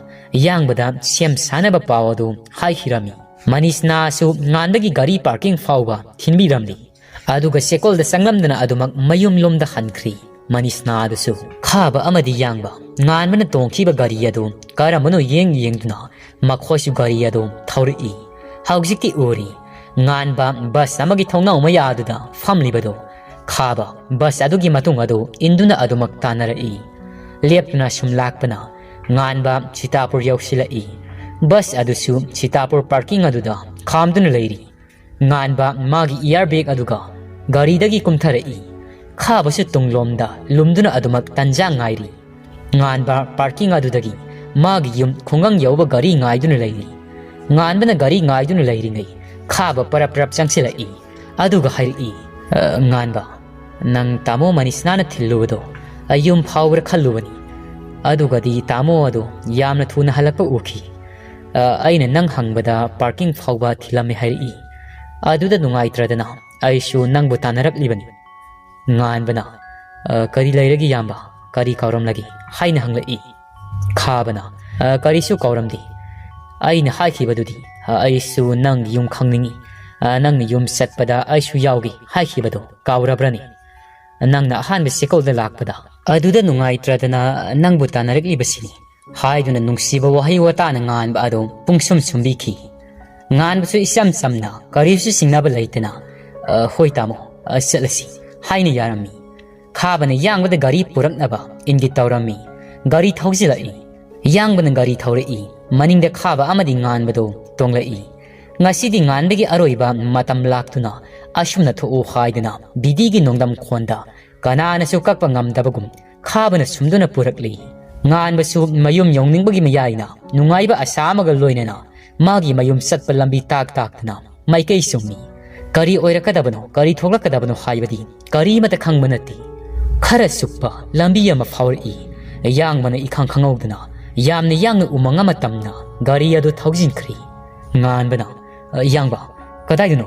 ꯌꯥꯡꯕꯗ ꯁꯦꯝ ꯁꯥꯅꯕ ꯄꯥꯎ ꯑꯗꯨ ꯍꯥꯏꯈꯤꯔꯝꯃꯤ꯫ ꯃꯅꯤꯁꯅꯥꯁꯨ ꯉꯥꯟꯕꯒꯤ ꯒꯥꯔꯤ ꯄꯥꯔꯀꯤꯡ ꯐꯥꯎꯕ ꯊꯤꯟꯕꯤꯔꯝꯂꯤ꯫ ꯑꯗꯨꯒ ꯆꯦꯀꯣꯜꯗ ꯆꯪꯂꯝꯗꯅ ꯑꯗꯨꯃꯛ ꯃꯌꯨꯝꯂꯣꯝꯗ ꯍꯟꯈ꯭ꯔꯤ꯫ ꯃꯅꯤꯁꯅꯥ ꯑꯗꯨꯁꯨ ꯈꯥꯕ ꯑꯃꯗꯤ ꯌꯥꯡꯕ ꯉꯥꯟꯕꯅ ꯇꯣꯡꯈꯤꯕ ꯒꯥꯔꯤ ꯑꯗꯨ ꯀꯔꯝꯕꯅꯣ ꯌꯦꯡ ꯌꯦꯡꯗꯨꯅ ꯃꯈꯣꯏꯁꯨ ꯒꯥꯔꯤ ꯑꯗꯨ ꯊꯧꯔꯛꯏ꯫ ꯍꯧꯖꯤꯛꯇꯤ ꯎꯔꯤ, ꯉꯥꯟꯕ ꯕꯁ ꯑꯃꯒꯤ ꯊꯣꯡꯅꯥꯎ ꯃꯌꯥ ꯑꯗꯨꯗ ꯐꯝꯂꯤꯕꯗꯨ꯫ ꯈꯥꯕ ꯕꯁ ꯑꯗꯨꯒꯤ ꯃꯇꯨꯡ ꯑꯗꯨ ꯏꯟꯗꯨꯅ ꯑꯗꯨꯃꯛ ꯇꯥꯟꯅꯔꯛꯏ꯫ ꯂꯦꯞꯇꯨꯅ ꯁꯨꯝ ꯂꯥꯛꯄꯅ ꯉꯥꯟꯕ ꯁꯤꯇꯥꯄꯨꯔ ꯌꯧꯁꯤꯜꯂꯛꯏ꯫ ꯕꯁ ꯑꯗꯨꯁꯨ ꯁꯤꯇꯥꯄꯨꯔ ꯄꯥꯔꯀꯤꯡ ꯑꯗꯨꯗ ꯈꯥꯝꯗꯨꯅ ꯂꯩꯔꯤ꯫ ꯉꯥꯟꯕ ꯃꯥꯒꯤ ꯏꯌꯥꯔ ꯕꯦꯒ ꯑꯗꯨꯒ ꯒꯥꯔꯤꯗꯒꯤ ꯀꯨꯝꯊꯔꯛꯏ꯫ ꯈꯥꯕꯁꯨ ꯇꯨꯡꯂꯣꯝꯗ ꯂꯨꯝꯗꯨꯅ ꯑꯗꯨꯃꯛ ꯇꯟꯖꯥ ꯉꯥꯏꯔꯤ꯫ ꯉꯥꯟꯕ ꯄꯥꯔꯀꯤꯡ ꯑꯗꯨꯗꯒꯤ ꯃꯥꯒꯤ ꯌꯨꯝ ꯈꯨꯡꯒꯪ ꯌꯧꯕ ꯒꯥꯔꯤ ꯉꯥꯏꯗꯨꯅ ꯂꯩꯔꯤ꯫ ꯉꯥꯟꯕꯅ ꯒꯥꯔꯤ ꯉꯥꯏꯗꯨꯅ ꯂꯩꯔꯤꯉꯩ ꯈꯥꯕ ꯄꯔꯞ ꯄꯔꯞ ꯆꯪꯁꯤꯜꯂꯛꯏ꯫ ꯑꯗꯨꯒ ꯍꯥꯏꯔꯛꯏ, "ꯑ, ꯉꯥꯟꯕ, ꯅꯪ ꯇꯥꯃꯣ ꯃꯅꯤꯁꯅꯥꯅ ꯊꯤꯜꯂꯨꯕꯗꯣ ꯑꯩ ꯌꯨꯝ ꯐꯥꯎꯕ꯭ꯔꯥ ꯈꯜꯂꯨꯕꯅꯤ꯫ ꯑꯗꯨꯒꯗꯤ ꯇꯥꯃꯣ ꯑꯗꯣ ꯌꯥꯝꯅ ꯊꯨꯅ ꯍꯜꯂꯛꯄ ꯎꯈꯤ꯫ ꯑ, ꯑꯩꯅ ꯅꯪ ꯍꯪꯕꯗ ꯄꯥꯔꯀꯤꯡ ꯐꯥꯎꯕ ꯊꯤꯜꯂꯝꯃꯦ ꯍꯥꯏꯔꯛꯏ꯫ ꯑꯗꯨꯗ ꯅꯨꯡꯉꯥꯏꯇ꯭ꯔꯗꯅ ꯑꯩꯁꯨ ꯅꯪꯕꯨ ꯇꯥꯟꯅꯔꯛꯂꯤꯕꯅꯤ꯫" ꯉꯥꯟꯕꯅ, "ꯑ, ꯀꯔꯤ ꯂꯩꯔꯒꯦ ꯏꯌꯥꯝꯕ? ꯀꯔꯤ ꯀꯥꯎꯔꯝꯂꯒꯦ?" ꯍꯥꯏꯅ ꯍꯪꯂꯛꯏ꯫ ꯈꯥꯕꯅ, "ꯑ, ꯀꯔꯤꯁꯨ ꯀꯥꯎꯔꯝꯗꯦ꯫ ꯑꯩꯅ ꯍꯥꯏꯈꯤꯕꯗꯨꯗꯤ, ꯑ, ꯑꯩꯁꯨ ꯅꯪꯒꯤ ꯌꯨꯝ ꯈꯪꯅꯤꯡꯏ꯫ ꯑ, ꯅꯪꯅ ꯌꯨꯝ ꯆꯠꯄꯗ ꯑꯩꯁꯨ ꯌꯥꯎꯒꯦ ꯍꯥꯏꯈꯤꯕꯗꯣ ꯀꯥꯎꯔꯕ꯭ꯔꯅꯦ? ꯅꯪꯅ ꯑꯍꯥꯟꯕ ꯁꯦꯀꯣꯜꯗ ꯂꯥꯛꯄꯗ ꯑꯗꯨꯗ ꯅꯨꯡꯉꯥꯏꯇ꯭ꯔꯗꯅ ꯅꯪꯕꯨ ꯇꯥꯟꯅꯔꯛꯂꯤꯕꯁꯤꯅꯤ ꯍꯥꯏꯗꯨꯅ ꯅꯨꯡꯁꯤꯕ ꯋꯥꯍꯩ ꯋꯥꯇꯥꯅ ꯉꯥꯟꯕ ꯑꯗꯨ ꯄꯨꯡꯁꯨꯝ ꯁꯨꯝꯕꯤꯈꯤ꯫ ꯉꯥꯟꯕꯁꯨ ꯏꯆꯝ ꯆꯝꯅ ꯀꯔꯤꯁꯨ ꯆꯤꯡꯅꯕ ꯂꯩꯇꯅ, "ꯑ, ꯍꯣꯏ ꯇꯥꯃꯣ, ꯑ, ꯆꯠꯂꯁꯤ" ꯍꯥꯏꯅ ꯌꯥꯔꯝꯃꯤ꯫ ꯈꯥꯕꯅ ꯌꯥꯡꯕꯗ ꯒꯥꯔꯤ ꯄꯨꯔꯛꯅꯕ ꯏꯪꯒꯤꯠ ꯇꯧꯔꯝꯃꯤ꯫ ꯒꯥꯔꯤ ꯊꯧꯖꯤꯜꯂꯛꯏ꯫ ꯌꯥꯡꯕꯅ ꯒꯥꯔꯤ ꯊꯧꯔꯛꯏ꯫ ꯃꯅꯤꯡꯗ ꯈꯥꯕ ꯑꯃꯗꯤ ꯉꯥꯟꯕꯗꯣ ꯇꯣꯡꯂꯛꯏ꯫ ꯉꯁꯤꯗꯤ ꯉꯥꯟꯕꯒꯤ ꯑꯔꯣꯏꯕ ꯃꯇꯝ ꯂꯥꯛꯇꯨꯅ ꯑꯁꯨꯝꯅ ꯊꯣꯛꯎ ꯍꯥꯏꯗꯨꯅ ꯕꯤꯗꯤꯒꯤ ꯅꯣꯡꯗꯝ ꯈꯣꯟꯗ ꯀꯅꯥꯅꯁꯨ ꯀꯛꯄ ꯉꯝꯗꯕꯒꯨꯝ ꯈꯥꯕꯅ ꯁꯨꯝꯗꯨꯅ ꯄꯨꯔꯛꯂꯤ꯫ ꯉꯥꯟꯕꯁꯨ ꯃꯌꯨꯝ ꯌꯧꯅꯤꯡꯕꯒꯤ ꯃꯌꯥꯏꯅ ꯅꯨꯡꯉꯥꯏꯕ ꯑꯁꯥ ꯑꯃꯒ ꯂꯣꯏꯅꯅ ꯃꯥꯒꯤ ꯃꯌꯨꯝ ꯆꯠꯄ ꯂꯝꯕꯤ ꯇꯥꯛ ꯇꯥꯛꯇꯨꯅ ꯃꯥꯏꯀꯩ ꯆꯨꯝꯃꯤ꯫ ꯀꯔꯤ ꯑꯣꯏꯔꯛꯀꯗꯕꯅꯣ, ꯀꯔꯤ ꯊꯣꯛꯂꯛꯀꯗꯕꯅꯣ ꯍꯥꯏꯕꯗꯤ ꯀꯔꯤꯃꯠꯇ ꯈꯪꯕ ꯅꯠꯇꯦ꯫ ꯈꯔ ꯆꯨꯞꯄ ꯂꯝꯕꯤ ꯑꯃ ꯐꯥꯎꯔꯛꯏ꯫ ꯌꯥꯡꯕꯅ ꯏꯈꯪ ꯈꯪꯍꯧꯗꯅ ꯌꯥꯝꯅ ꯌꯥꯡꯅ ꯎꯃꯪ ꯑꯃ ꯇꯝꯅ ꯒꯥꯔꯤ ꯑꯗꯨ ꯊꯧꯖꯤꯟꯈ꯭ꯔꯤ꯫ ꯉꯥꯟꯕꯅ, "ꯑ, ꯌꯥꯡꯕ, ꯀꯗꯥꯏꯗꯅꯣ?"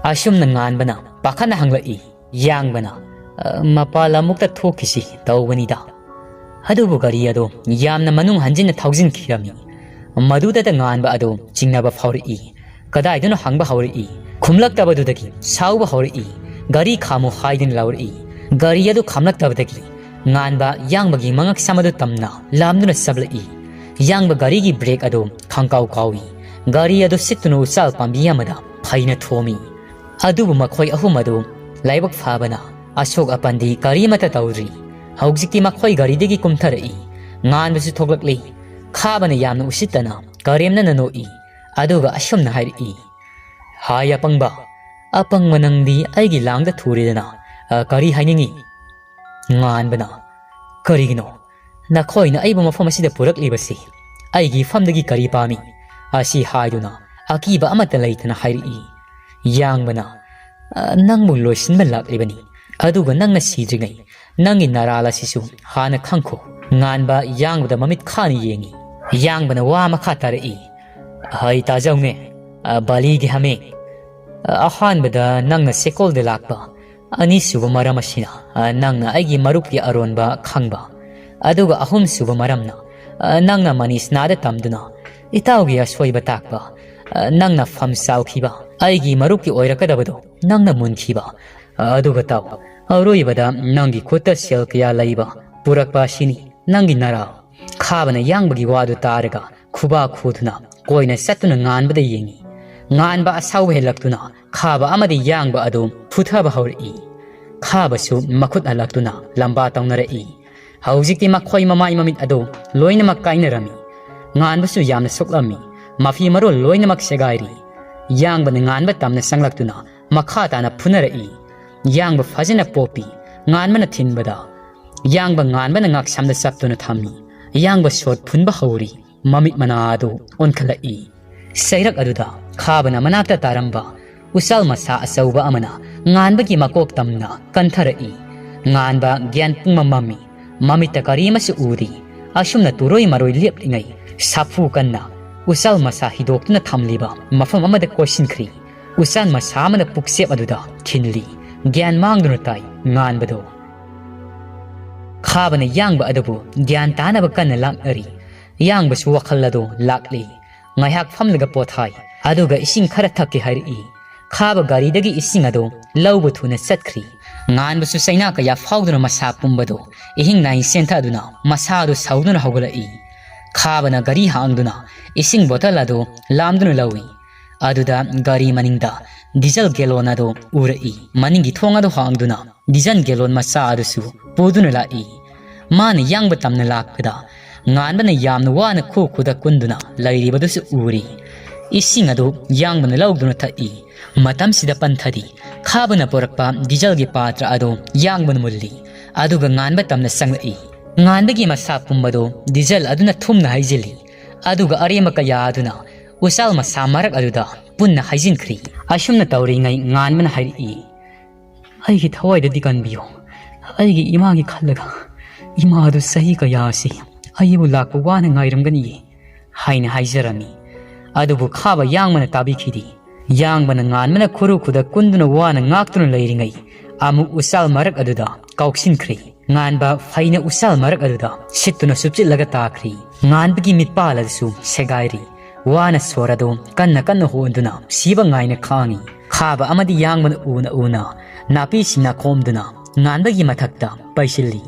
ꯑꯁꯨꯝꯅ ꯉꯥꯟꯕꯅ ꯄꯥꯈꯠꯅ ꯍꯪꯂꯛꯏ꯫ ꯌꯥꯡꯕꯅ, "ꯑ, ꯃꯄꯥꯟ ꯂꯝꯃꯨꯛꯇ ꯊꯣꯛꯈꯤꯁꯤ ꯇꯧꯕꯅꯤꯗ"꯫ ꯑꯗꯨꯕꯨ ꯒꯥꯔꯤ ꯑꯗꯨ ꯌꯥꯝꯅ ꯃꯅꯨꯡ ꯍꯟꯖꯤꯟꯅ ꯊꯧꯖꯤꯟꯈꯤꯔꯝꯃꯤ꯫ ꯃꯗꯨꯗꯇ ꯉꯥꯟꯕ ꯑꯗꯨ ꯆꯤꯡꯅꯕ ꯐꯥꯎꯔꯛꯏ꯫ ꯀꯗꯥꯏꯗꯅꯣ ꯍꯪꯕ ꯍꯧꯔꯛꯏ꯫ ꯈꯨꯝꯂꯛꯇꯕꯗꯨꯗꯒꯤ ꯁꯥꯎꯕ ꯍꯧꯔꯛꯏ꯫ "ꯒꯥꯔꯤ ꯈꯥꯝꯃꯨ" ꯍꯥꯏꯗꯨꯅ ꯂꯥꯎꯔꯛꯏ꯫ ꯒꯥꯔꯤ ꯑꯗꯨ ꯈꯥꯝꯂꯛꯇꯕꯗꯒꯤ ꯉꯥꯟꯕ ꯌꯥꯡꯕꯒꯤ ꯃꯉꯛ ꯁꯝ ꯑꯗꯨ ꯇꯝꯅ ꯂꯥꯝꯗꯨꯅ ꯆꯞꯂꯛꯏ꯫ ꯌꯥꯡꯕ ꯒꯥꯔꯤꯒꯤ ꯕ꯭ꯔꯦꯛ ꯑꯗꯨ ꯈꯪꯀꯥꯎ ꯀꯥꯎꯏ꯫ ꯒꯥꯔꯤ ꯑꯗꯨ ꯁꯤꯠꯇꯨꯅ ꯎꯆꯥꯜ ꯄꯥꯝꯕꯤ ꯑꯃꯗ ꯐꯩꯅ ꯊꯣꯝꯃꯤ꯫ ꯑꯗꯨꯕꯨ ꯃꯈꯣꯏ ꯑꯍꯨꯝ ꯑꯗꯨ ꯂꯥꯏꯕꯛ ꯐꯕꯅ ꯑꯁꯣꯛ ꯑꯄꯟꯗꯤ ꯀꯔꯤꯃꯠꯇ ꯇꯧꯗ꯭ꯔꯤ꯫ ꯍꯧꯖꯤꯛꯇꯤ ꯃꯈꯣꯏ ꯒꯥꯔꯤꯗꯒꯤ ꯀꯨꯝꯊꯔꯛꯏ꯫ ꯉꯥꯟꯕꯁꯨ ꯊꯣꯛꯂꯛꯂꯤ꯫ ꯈꯥꯕꯅ ꯌꯥꯝꯅ ꯎꯁꯤꯠꯇꯅ ꯀꯔꯦꯝꯅꯅ ꯅꯣꯛꯏ꯫ ꯑꯗꯨꯒ ꯑꯁꯨꯝꯅ ꯍꯥꯏꯔꯛꯏ, "ꯍꯥꯏ ꯑꯄꯪꯕ, ꯑꯄꯪꯕ ꯅꯪꯗꯤ ꯑꯩꯒꯤ ꯂꯥꯡꯗ ꯊꯨꯔꯦꯗꯅ, ꯑ, ꯀꯔꯤ ꯍꯥꯏꯅꯤꯡꯉꯤ?" ꯉꯥꯟꯕꯅ, "ꯀꯔꯤꯒꯤꯅꯣ ꯅꯈꯣꯏꯅ ꯑꯩꯕꯨ ꯃꯐꯝ ꯑꯁꯤꯗ ꯄꯨꯔꯛꯂꯤꯕꯁꯤ? ꯑꯩꯒꯤ ꯏꯐꯝꯗꯒꯤ ꯀꯔꯤ ꯄꯥꯝꯃꯤ?" ꯑꯁꯤ ꯍꯥꯏꯗꯨꯅ ꯑꯀꯤꯕ ꯑꯃꯠꯇ ꯂꯩꯇꯅ ꯍꯥꯏꯔꯛꯏ꯫ ꯌꯥꯡꯕꯅ, "ꯑ, ꯅꯪꯕꯨ ꯂꯣꯏꯁꯤꯟꯕ ꯂꯥꯛꯂꯤꯕꯅꯤ, ꯑꯗꯨꯒ ꯅꯪꯅ ꯁꯤꯗ꯭ꯔꯤꯉꯩ ꯅꯪꯒꯤ ꯅꯔꯥꯜ ꯑꯁꯤꯁꯨ ꯍꯥꯟꯅ ꯈꯪꯈꯣ"꯫ ꯉꯥꯟꯕ ꯌꯥꯡꯕꯗ ꯃꯃꯤꯠ ꯈꯥꯅ ꯌꯦꯡꯉꯤ꯫ ꯌꯥꯡꯕꯅ ꯋꯥ ꯃꯈꯥ ꯇꯥꯔꯛꯏ, "ꯍꯩ ꯇꯥꯖꯧꯅꯦ, ꯑ, ꯕꯥꯂꯤꯒꯤ ꯍꯥꯃꯦꯡ꯫ ꯑ, ꯑꯍꯥꯟꯕꯗ ꯅꯪꯅ ꯁꯦꯀꯣꯜꯗ ꯂꯥꯛꯄ, ꯑꯅꯤꯁꯨꯕ ꯃꯔꯝ ꯑꯁꯤꯅ, ꯑ, ꯅꯪꯅ ꯑꯩꯒꯤ ꯃꯔꯨꯞꯀꯤ ꯑꯔꯣꯟꯕ ꯈꯪꯕ, ꯑꯗꯨꯒ ꯑꯍꯨꯝꯁꯨꯕ ꯃꯔꯝꯅ, ꯑ, ꯅꯪꯅ ꯃꯅꯤꯁꯅꯥꯗ ꯇꯝꯗꯨꯅ ꯏꯇꯥꯎꯒꯤ ꯑꯁꯣꯏꯕ ꯇꯥꯛꯄ, ꯑ, ꯅꯪꯅ ꯐꯝ ꯆꯥꯎꯈꯤꯕ, ꯑꯩꯒꯤ ꯃꯔꯨꯞꯀꯤ ꯑꯣꯏꯔꯛꯀꯗꯕꯗꯣ ꯅꯪꯅ ꯃꯨꯟꯈꯤꯕ꯫ ꯑ, ꯑꯗꯨꯒ ꯇꯥꯎ, ꯑꯔꯣꯏꯕꯗ ꯅꯪꯒꯤ ꯈꯨꯠꯇ ꯁꯦꯜ ꯀꯌꯥ ꯂꯩꯕ ꯄꯨꯔꯛꯄ ꯑꯁꯤꯅꯤ ꯅꯪꯒꯤ ꯅꯔꯥ꯫ ꯈꯥꯕꯅ ꯌꯥꯡꯕꯒꯤ ꯋꯥꯗꯨ ꯇꯥꯔꯒ ꯈꯨꯕꯥꯛ ꯈꯨꯗꯨꯅ ꯀꯣꯏꯅ ꯆꯠꯇꯨꯅ ꯉꯥꯟꯕꯗ ꯌꯦꯡꯏ꯫ ꯉꯥꯟꯕ ꯑꯁꯥꯎꯕ ꯍꯦꯜꯂꯛꯇꯨꯅ ꯈꯥꯕ ꯑꯃꯗꯤ ꯌꯥꯡꯕ ꯑꯗꯨ ꯐꯨꯊꯕ ꯍꯧꯔꯛꯏ꯫ ꯈꯥꯕꯁꯨ ꯃꯈꯨꯠ ꯍꯜꯂꯛꯇꯨꯅ ꯂꯝꯕꯥ ꯇꯧꯅꯔꯛꯏ꯫ ꯍꯧꯖꯤꯛꯇꯤ ꯃꯈꯣꯏ ꯃꯃꯥꯏ ꯃꯃꯤꯠ ꯑꯗꯨ ꯂꯣꯏꯅꯃꯛ ꯀꯥꯏꯅꯔꯝꯃꯤ꯫ ꯉꯥꯟꯕꯁꯨ ꯌꯥꯝꯅ ꯁꯣꯛꯂꯝꯃꯤ꯫ ꯃꯐꯤ ꯃꯔꯣꯜ ꯂꯣꯏꯅꯃꯛ ꯁꯦꯒꯥꯏꯔꯤ꯫ ꯌꯥꯡꯕꯅ ꯉꯥꯟꯕ ꯇꯝꯅ ꯆꯪꯂꯛꯇꯨꯅ ꯃꯈꯥ ꯇꯥꯅ ꯐꯨꯅꯔꯛꯏ꯫ ꯌꯥꯡꯕ ꯐꯖꯅ ꯄꯣꯞꯄꯤ꯫ ꯉꯥꯟꯕꯅ ꯊꯤꯟꯕꯗ ꯌꯥꯡꯕ ꯉꯥꯟꯕꯅ ꯉꯥꯛꯁꯝꯗ ꯆꯞꯇꯨꯅ ꯊꯝꯃꯤ꯫ ꯌꯥꯡꯕ ꯁꯣꯠ ꯐꯨꯟꯕ ꯍꯧꯔꯤ꯫ ꯃꯃꯤꯠ ꯃꯅꯥ ꯑꯗꯨ ꯑꯣꯟꯈꯠꯂꯛꯏ꯫ ꯆꯩꯔꯛ ꯑꯗꯨꯗ ꯈꯥꯕꯅ ꯃꯅꯥꯛꯇ ꯇꯥꯔꯝꯕ ꯎꯆꯥꯜ ꯃꯁꯥ ꯑꯆꯧꯕ ꯑꯃꯅ ꯉꯥꯟꯕꯒꯤ ꯃꯀꯣꯛ ꯇꯝꯅ ꯀꯟꯊꯔꯛꯏ꯫ ꯉꯥꯟꯕ ꯒ꯭ꯌꯥꯟ ꯄꯨꯡꯃꯝ ꯃꯝꯃꯤ꯫ ꯃꯃꯤꯠꯇ ꯀꯔꯤ ꯑꯃꯁꯨ ꯎꯗꯦ꯫ ꯑꯁꯨꯝꯅ ꯇꯨꯔꯣꯏ ꯃꯔꯣꯏ ꯂꯦꯞꯂꯤꯉꯩ ꯁꯥꯐꯨ ꯀꯟꯅ ꯎꯆꯥꯜ ꯃꯁꯥ ꯍꯤꯗꯣꯛꯇꯨꯅ ꯊꯝꯂꯤꯕ ꯃꯐꯝ ꯑꯃꯗ ꯀꯣꯏꯁꯤꯟꯈ꯭ꯔꯤ꯫ ꯎꯆꯥꯟ ꯃꯁꯥ ꯑꯃꯅ ꯄꯨꯛꯆꯦꯞ ꯑꯗꯨꯗ ꯊꯤꯜꯂꯤ꯫ ꯒ꯭ꯌꯥꯟ ꯃꯥꯡꯗꯨꯅ ꯇꯥꯏ ꯉꯥꯟꯕꯗꯣ꯫ ꯈꯥꯕꯅ ꯌꯥꯡꯕ ꯑꯗꯨꯕꯨ ꯒ꯭ꯌꯥꯟ ꯇꯥꯅꯕ ꯀꯟꯅ ꯂꯥꯛꯅꯔꯤ꯫ ꯌꯥꯡꯕꯁꯨ ꯋꯥꯈꯜ ꯑꯗꯨ ꯂꯥꯛꯂꯤ꯫ ꯉꯥꯏꯍꯥꯛ ꯐꯝꯂꯒ ꯄꯣꯊꯥꯏ꯫ ꯑꯗꯨꯒ ꯏꯁꯤꯡ ꯈꯔ ꯊꯛꯀꯦ ꯍꯥꯏꯔꯛꯏ꯫ ꯈꯥꯕ ꯒꯥꯔꯤꯗꯒꯤ ꯏꯁꯤꯡ ꯑꯗꯨ ꯂꯧꯕ ꯊꯨꯅ ꯆꯠꯈ꯭ꯔꯤ꯫ ꯉꯥꯟꯕꯁꯨ ꯆꯩꯅꯥ ꯀꯌꯥ ꯐꯥꯎꯗꯨꯅ ꯃꯁꯥ ꯄꯨꯝꯕꯗꯨ ꯏꯍꯤꯡ ꯅꯥꯍꯤꯡ ꯆꯦꯟꯊꯗꯨꯅ ꯃꯁꯥ ꯑꯗꯨ ꯁꯥꯎꯗꯨꯅ ꯍꯧꯒꯠꯂꯛꯏ꯫ ꯈꯥꯕꯅ ꯒꯥꯔꯤ ꯍꯥꯡꯗꯨꯅ ꯏꯁꯤꯡ ꯕꯣꯇꯜ ꯑꯗꯨ ꯂꯥꯝꯗꯨꯅ ꯂꯧꯏ꯫ ꯑꯗꯨꯗ ꯒꯥꯔꯤ ꯃꯅꯤꯡꯗ ꯗꯤꯖꯜ ꯒꯦꯂꯣꯟ ꯑꯗꯨ ꯎꯔꯛꯏ꯫ ꯃꯅꯤꯡꯒꯤ ꯊꯣꯡ ꯑꯗꯨ ꯍꯥꯡꯗꯨꯅ ꯗꯤꯖꯜ ꯒꯦꯂꯣꯟ ꯃꯆꯥ ꯑꯗꯨꯁꯨ ꯄꯨꯗꯨꯅ ꯂꯥꯛꯏ꯫ ꯃꯥꯅ ꯌꯥꯡꯕ ꯇꯝꯅ ꯂꯥꯛꯄꯗ ꯉꯥꯟꯕꯅ ꯌꯥꯝꯅ ꯋꯥꯅ ꯈꯨ ꯈꯨꯗ ꯀꯨꯟꯗꯨꯅ ꯂꯩꯔꯤꯕꯗꯨꯁꯨ ꯎꯔꯤ꯫ ꯏꯁꯤꯡ ꯑꯗꯨ ꯌꯥꯡꯕꯅ ꯂꯧꯗꯨꯅ ꯊꯛꯏ꯫ ꯃꯇꯝꯁꯤꯗ ꯄꯟꯊꯗꯤ ꯈꯥꯕꯅ ꯄꯨꯔꯛꯄ ꯗꯤꯖꯜꯒꯤ ꯄꯥꯇ꯭ꯔ ꯑꯗꯨ ꯌꯥꯡꯕꯅ ꯃꯨꯜꯂꯤ꯫ ꯑꯗꯨꯒ ꯉꯥꯟꯕ ꯇꯝꯅ ꯆꯪꯂꯛꯏ꯫ ꯉꯥꯟꯕꯒꯤ ꯃꯁꯥ ꯄꯨꯝꯕꯗꯨ ꯗꯤꯖꯜ ꯑꯗꯨꯅ ꯊꯨꯝꯅ ꯍꯩꯖꯤꯜꯂꯤ꯫ ꯑꯗꯨꯒ ꯑꯔꯦꯝꯕ ꯀꯌꯥ ꯑꯗꯨꯅ ꯎꯆꯥꯜ ꯃꯁꯥ ꯃꯔꯛ ꯑꯗꯨꯗ ꯄꯨꯟꯅ ꯍꯩꯖꯤꯟꯈ꯭ꯔꯤ꯫ ꯑꯁꯨꯝꯅ ꯇꯧꯔꯤꯉꯩ ꯉꯥꯟꯕꯅ ꯍꯥꯏꯔꯛꯏ, "ꯑꯩꯒꯤ ꯊꯋꯥꯏꯗꯗꯤ ꯀꯟꯕꯤꯌꯨ꯫ ꯑꯩꯒꯤ ꯏꯃꯥꯒꯤ ꯈꯜꯂꯒ, ꯏꯃꯥ ꯑꯗꯨ ꯆꯍꯤ ꯀꯌꯥ ꯑꯁꯤ ꯑꯩꯕꯨ ꯂꯥꯛꯄ ꯋꯥꯅ ꯉꯥꯏꯔꯝꯒꯅꯤꯌꯦ" ꯍꯥꯏꯅ ꯍꯥꯏꯖꯔꯝꯃꯤ꯫ ꯑꯗꯨꯕꯨ ꯈꯥꯕ ꯌꯥꯡꯕꯅ ꯇꯥꯕꯤꯈꯤꯗꯦ꯫ ꯌꯥꯡꯕꯅ ꯉꯥꯟꯕꯅ ꯈꯨꯔꯨ ꯈꯨꯗ ꯀꯨꯟꯗꯨꯅ ꯋꯥꯅ ꯉꯥꯛꯇꯨꯅ ꯂꯩꯔꯤꯉꯩ ꯑꯃꯨꯛ ꯎꯆꯥꯜ ꯃꯔꯛ ꯑꯗꯨꯗ ꯀꯥꯎꯁꯤꯟꯈ꯭ꯔꯦ꯫ ꯉꯥꯟꯕ ꯐꯩꯅ ꯎꯆꯥꯜ ꯃꯔꯛ ꯑꯗꯨꯗ ꯁꯤꯠꯇꯨꯅ ꯆꯨꯞꯆꯤꯜꯂꯒ ꯇꯥꯈ꯭ꯔꯦ꯫ ꯉꯥꯟꯕꯒꯤ ꯃꯤꯠꯄꯥꯜ ꯑꯗꯨꯁꯨ ꯁꯦꯒꯥꯏꯔꯦ꯫ ꯋꯥꯅ ꯁꯣꯔ ꯑꯗꯨ ꯀꯟꯅ ꯀꯟꯅ ꯍꯣꯟꯗꯨꯅ ꯁꯤꯕ ꯉꯥꯏꯅ ꯈꯥꯡꯏ꯫ ꯈꯥꯕ ꯑꯃꯗꯤ ꯌꯥꯡꯕꯅ ꯎꯅ ꯎꯅ ꯅꯥꯄꯤꯁꯤꯡꯅ ꯈꯣꯝꯗꯨꯅ ꯉꯥꯟꯕꯒꯤ ꯃꯊꯛꯇ ꯄꯩꯁꯤꯜꯂꯤ꯫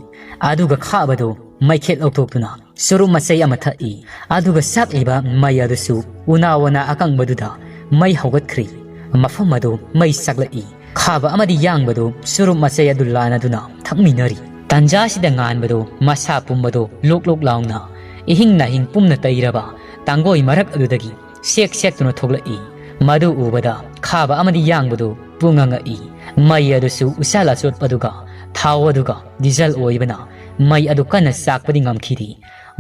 ꯑꯗꯨꯒ ꯈꯥꯕꯗꯨ ꯃꯩꯈꯦꯠ ꯂꯧꯊꯣꯛꯇꯨꯅ ꯆꯨꯔꯨꯞ ꯃꯆꯩ ꯑꯃ ꯊꯛꯏ꯫ ꯑꯗꯨꯒ ꯆꯥꯛꯂꯤꯕ ꯃꯩ ꯑꯗꯨꯁꯨ ꯎꯅꯥ ꯋꯥꯅꯥ ꯑꯀꯪꯕꯗꯨꯗ ꯃꯩ ꯍꯧꯒꯠꯈ꯭ꯔꯤ꯫ ꯃꯐꯝ ꯑꯗꯨ ꯃꯩ ꯆꯥꯛꯂꯛꯏ꯫ ꯈꯥꯕ ꯑꯃꯗꯤ ꯌꯥꯡꯕꯗꯨ ꯆꯨꯔꯨꯞ ꯃꯆꯩ ꯑꯗꯨ ꯂꯥꯟꯅꯗꯨꯅ ꯊꯛꯃꯤꯟꯅꯔꯤ꯫ ꯇꯟꯖꯥꯁꯤꯗ ꯉꯥꯟꯕꯗꯨ ꯃꯁꯥ ꯄꯨꯝꯕꯗꯨ ꯂꯣꯛ ꯂꯣꯛ ꯂꯥꯎꯅ ꯏꯍꯤꯡ ꯅꯥꯍꯤꯡ ꯄꯨꯝꯅ ꯇꯩꯔꯕ ꯇꯥꯡꯒꯣꯏ ꯃꯔꯛ ꯑꯗꯨꯗꯒꯤ ꯁꯦꯛ ꯁꯦꯛꯇꯨꯅ ꯊꯣꯛꯂꯛꯏ꯫ ꯃꯗꯨ ꯎꯕꯗ ꯈꯥꯕ ꯑꯃꯗꯤ ꯌꯥꯡꯕꯗꯨ ꯄꯨꯡꯉ ꯉꯛꯏ꯫ ꯃꯩ ꯑꯗꯨꯁꯨ ꯎꯆꯥꯜ ꯑꯆꯣꯠꯄꯗꯨꯒ ꯊꯥꯎ ꯑꯗꯨꯒ ꯗꯤꯖꯜ ꯑꯣꯏꯕꯅ ꯃꯩ ꯑꯗꯨ ꯀꯟꯅ ꯆꯥꯛꯄꯗꯤ ꯉꯝꯈꯤꯗꯦ꯫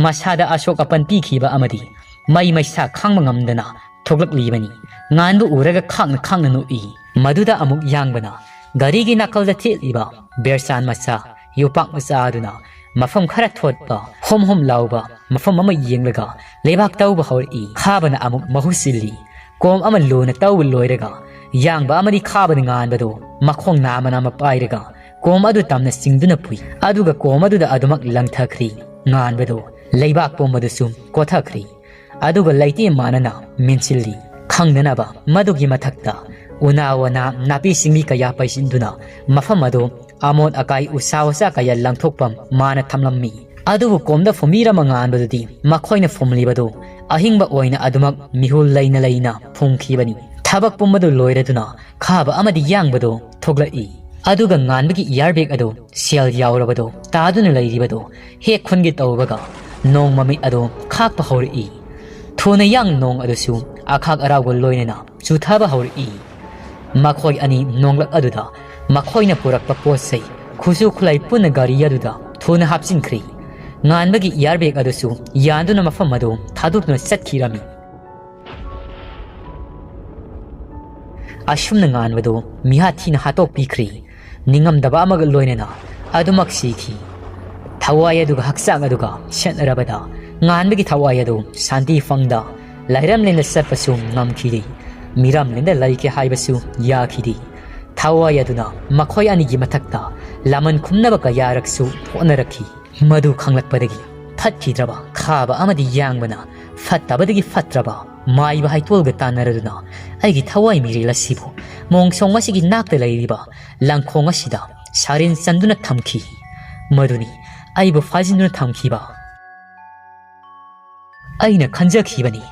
ꯃꯁꯥꯗ ꯑꯁꯣꯛ ꯑꯄꯟ ꯄꯤꯈꯤꯕ ꯑꯃꯗꯤ ꯃꯩ ꯃꯩꯁꯥ ꯈꯥꯡꯕ ꯉꯝꯗꯅ ꯊꯣꯛꯂꯛꯂꯤꯕꯅꯤ꯫ ꯉꯥꯟꯕ ꯎꯔꯒ ꯈꯥꯡꯅ ꯈꯥꯡꯅ ꯅꯣꯛꯏ꯫ ꯃꯗꯨꯗ ꯑꯃꯨꯛ ꯌꯥꯡꯕꯅ ꯒꯥꯔꯤꯒꯤ ꯅꯥꯀꯜꯗ ꯊꯦꯠꯂꯤꯕ ꯕꯦꯔꯆꯥꯟ ꯃꯆꯥ, ꯌꯣꯄꯥꯛ ꯃꯆꯥ ꯑꯗꯨꯅ ꯃꯐꯝ ꯈꯔ ꯊꯣꯠꯄ, ꯍꯣꯝ ꯍꯣꯝ ꯂꯥꯎꯕ ꯃꯐꯝ ꯑꯃ ꯌꯦꯡꯂꯒ ꯂꯩꯕꯥꯛ ꯇꯧꯕ ꯍꯧꯔꯛꯏ꯫ ꯈꯥꯕꯅ ꯑꯃꯨꯛ ꯃꯍꯨꯠ ꯁꯤꯜꯂꯤ꯫ ꯀꯣꯝ ꯑꯃ ꯂꯨꯅ ꯇꯧꯕ ꯂꯣꯏꯔꯒ ꯌꯥꯡꯕ ꯑꯃꯗꯤ ꯈꯥꯕꯅ ꯉꯥꯟꯕꯗꯨ ꯃꯈꯣꯡ ꯅꯥꯝꯃ ꯅꯥꯝꯃ ꯄꯥꯏꯔꯒ ꯀꯣꯝ ꯑꯗꯨ ꯇꯝꯅ ꯆꯤꯡꯗꯨꯅ ꯄꯨꯏ꯫ ꯑꯗꯨꯒ ꯀꯣꯝ ꯑꯗꯨꯗ ꯑꯗꯨꯃꯛ ꯂꯪꯊꯈ꯭ꯔꯤ꯫ ꯉꯥꯟꯕꯗꯨ ꯂꯩꯕꯥꯛ ꯄꯨꯝꯕꯗꯨꯁꯨ ꯀꯣꯊꯈ꯭ꯔꯤ꯫ ꯑꯗꯨꯒ ꯂꯩꯇꯦꯝ ꯃꯥꯟꯅꯅ ꯃꯦꯟꯁꯤꯜꯂꯤ꯫ ꯈꯪꯅꯅꯕ ꯃꯗꯨꯒꯤ ꯃꯊꯛꯇ ꯎꯅꯥ ꯋꯥꯅꯥ ꯅꯥꯄꯤ ꯁꯤꯡꯕꯤ ꯀꯌꯥ ꯄꯩꯁꯤꯟꯗꯨꯅ ꯃꯐꯝ ꯑꯗꯨ ꯑꯃꯣꯠ ꯑꯀꯥꯏ ꯎꯁꯥ ꯋꯥꯁꯥ ꯀꯌꯥ ꯂꯪꯊꯣꯛꯐꯝ ꯃꯥꯅ ꯊꯝꯂꯝꯃꯤ꯫ ꯑꯗꯨꯕꯨ ꯀꯣꯝꯗ ꯐꯨꯝꯕꯤꯔꯝꯕ ꯉꯥꯟꯕꯗꯨꯗꯤ ꯃꯈꯣꯏꯅ ꯐꯨꯝꯂꯤꯕꯗꯨ ꯑꯍꯤꯡꯕ ꯑꯣꯏꯅ ꯑꯗꯨꯃꯛ ꯃꯤꯍꯨꯜ ꯂꯩꯅ ꯂꯩꯅ ꯐꯨꯝꯈꯤꯕꯅꯤ꯫ ꯊꯕꯛ ꯄꯨꯝꯕꯗꯨ ꯂꯣꯏꯔꯗꯨꯅ ꯈꯥꯕ ꯑꯃꯗꯤ ꯌꯥꯡꯕꯗꯨ ꯊꯣꯛꯂꯛꯏ꯫ ꯑꯗꯨꯒ ꯉꯥꯟꯕꯒꯤ ꯏꯌꯥꯔ ꯕꯦꯒ ꯑꯗꯨ ꯁꯦꯜ ꯌꯥꯎꯔꯕꯗꯨ ꯇꯥꯗꯨꯅ ꯂꯩꯔꯤꯕꯗꯨ ꯍꯦꯛ ꯈꯨꯟꯒꯦ ꯇꯧꯕꯒ ꯅꯣꯡ ꯃꯃꯤꯠ ꯑꯗꯨ ꯈꯥꯛꯄ ꯍꯧꯔꯛꯏ꯫ ꯊꯨꯅ ꯌꯥꯡ ꯅꯣꯡ ꯑꯗꯨꯁꯨ ꯑꯈꯥꯛ ꯑꯔꯥꯎꯒ ꯂꯣꯏꯅꯅ ꯆꯨꯊꯕ ꯍꯧꯔꯛꯏ꯫ ꯃꯈꯣꯏ ꯑꯅꯤ ꯅꯣꯡꯂꯛ ꯑꯗꯨꯗ ꯃꯈꯣꯏꯅ ꯄꯨꯔꯛꯄ ꯄꯣꯠ ꯆꯩ, ꯈꯨꯠꯁꯨ ꯈꯨꯠꯂꯥꯏ ꯄꯨꯟꯅ ꯒꯥꯔꯤ ꯑꯗꯨꯗ ꯊꯨꯅ ꯍꯥꯞꯆꯤꯟꯈ꯭ꯔꯤ꯫ ꯉꯥꯟꯕꯒꯤ ꯏꯌꯥꯔ ꯕꯦꯒ ꯑꯗꯨꯁꯨ ꯌꯥꯟꯗꯨꯅ ꯃꯐꯝ ꯑꯗꯨ ꯊꯥꯗꯣꯛꯇꯨꯅ ꯆꯠꯈꯤꯔꯝꯃꯤ꯫ ꯑꯁꯨꯝꯅ ꯉꯥꯟꯕꯗꯨ ꯃꯤꯍꯥꯠ ꯊꯤꯅ ꯍꯥꯠꯇꯣꯛꯄꯤꯈ꯭ꯔꯤ꯫ ꯅꯤꯡꯉꯝꯗꯕ ꯑꯃꯒ ꯂꯣꯏꯅꯅ ꯑꯗꯨꯃꯛ ꯁꯤꯈꯤ꯫ ꯊꯋꯥꯏ ꯑꯗꯨꯒ ꯍꯛꯆꯥꯡ ꯑꯗꯨꯒ ꯁꯦꯠꯅꯔꯕꯗ ꯉꯥꯟꯕꯒꯤ ꯊꯋꯥꯏ ꯑꯗꯨ ꯁꯥꯟꯇꯤ ꯐꯪꯗ ꯂꯩꯔꯝꯂꯦꯟꯗ ꯆꯠꯄꯁꯨ ꯉꯝꯈꯤꯗꯦ꯫ ꯃꯤꯔꯝꯂꯦꯟꯗ ꯂꯩꯒꯦ ꯍꯥꯏꯕꯁꯨ ꯌꯥꯈꯤꯗꯦ꯫ ꯊꯋꯥꯏ ꯑꯗꯨꯅ ꯃꯈꯣꯏ ꯑꯅꯤꯒꯤ ꯃꯊꯛꯇ ꯂꯃꯟ ꯈꯨꯝꯅꯕ ꯀꯌꯥꯔꯛꯁꯨ ꯍꯣꯠꯅꯔꯛꯈꯤ꯫ ꯃꯗꯨ ꯈꯪꯂꯛꯄꯗꯒꯤ ꯐꯠꯈꯤꯗ꯭ꯔꯕ ꯈꯥꯕ ꯑꯃꯗꯤ ꯌꯥꯡꯕꯅ ꯐꯠꯇꯕꯗꯒꯤ ꯐꯠꯇ꯭ꯔꯕ ꯃꯥꯏꯕ ꯍꯩꯇꯣꯜꯒ ꯇꯥꯟꯅꯔꯗꯨꯅ ꯑꯩꯒꯤ ꯊꯋꯥꯏ ꯃꯤꯔꯦꯜ ꯑꯁꯤꯕꯨ ꯃꯣꯡꯁꯣꯡ ꯑꯁꯤꯒꯤ ꯅꯥꯛꯇ ꯂꯩꯔꯤꯕ ꯂꯪꯈꯣꯡ ꯑꯁꯤꯗ ꯁꯥꯔꯦꯟ ꯆꯟꯗꯨꯅ ꯊꯝꯈꯤ꯫ ꯃꯗꯨꯅꯤ ꯑꯩꯕꯨ ꯐꯥꯖꯤꯟꯗꯨꯅ ꯊꯝꯈꯤꯕ꯫ ꯑꯩꯅ ꯈꯟꯖꯈꯤꯕꯅꯤ,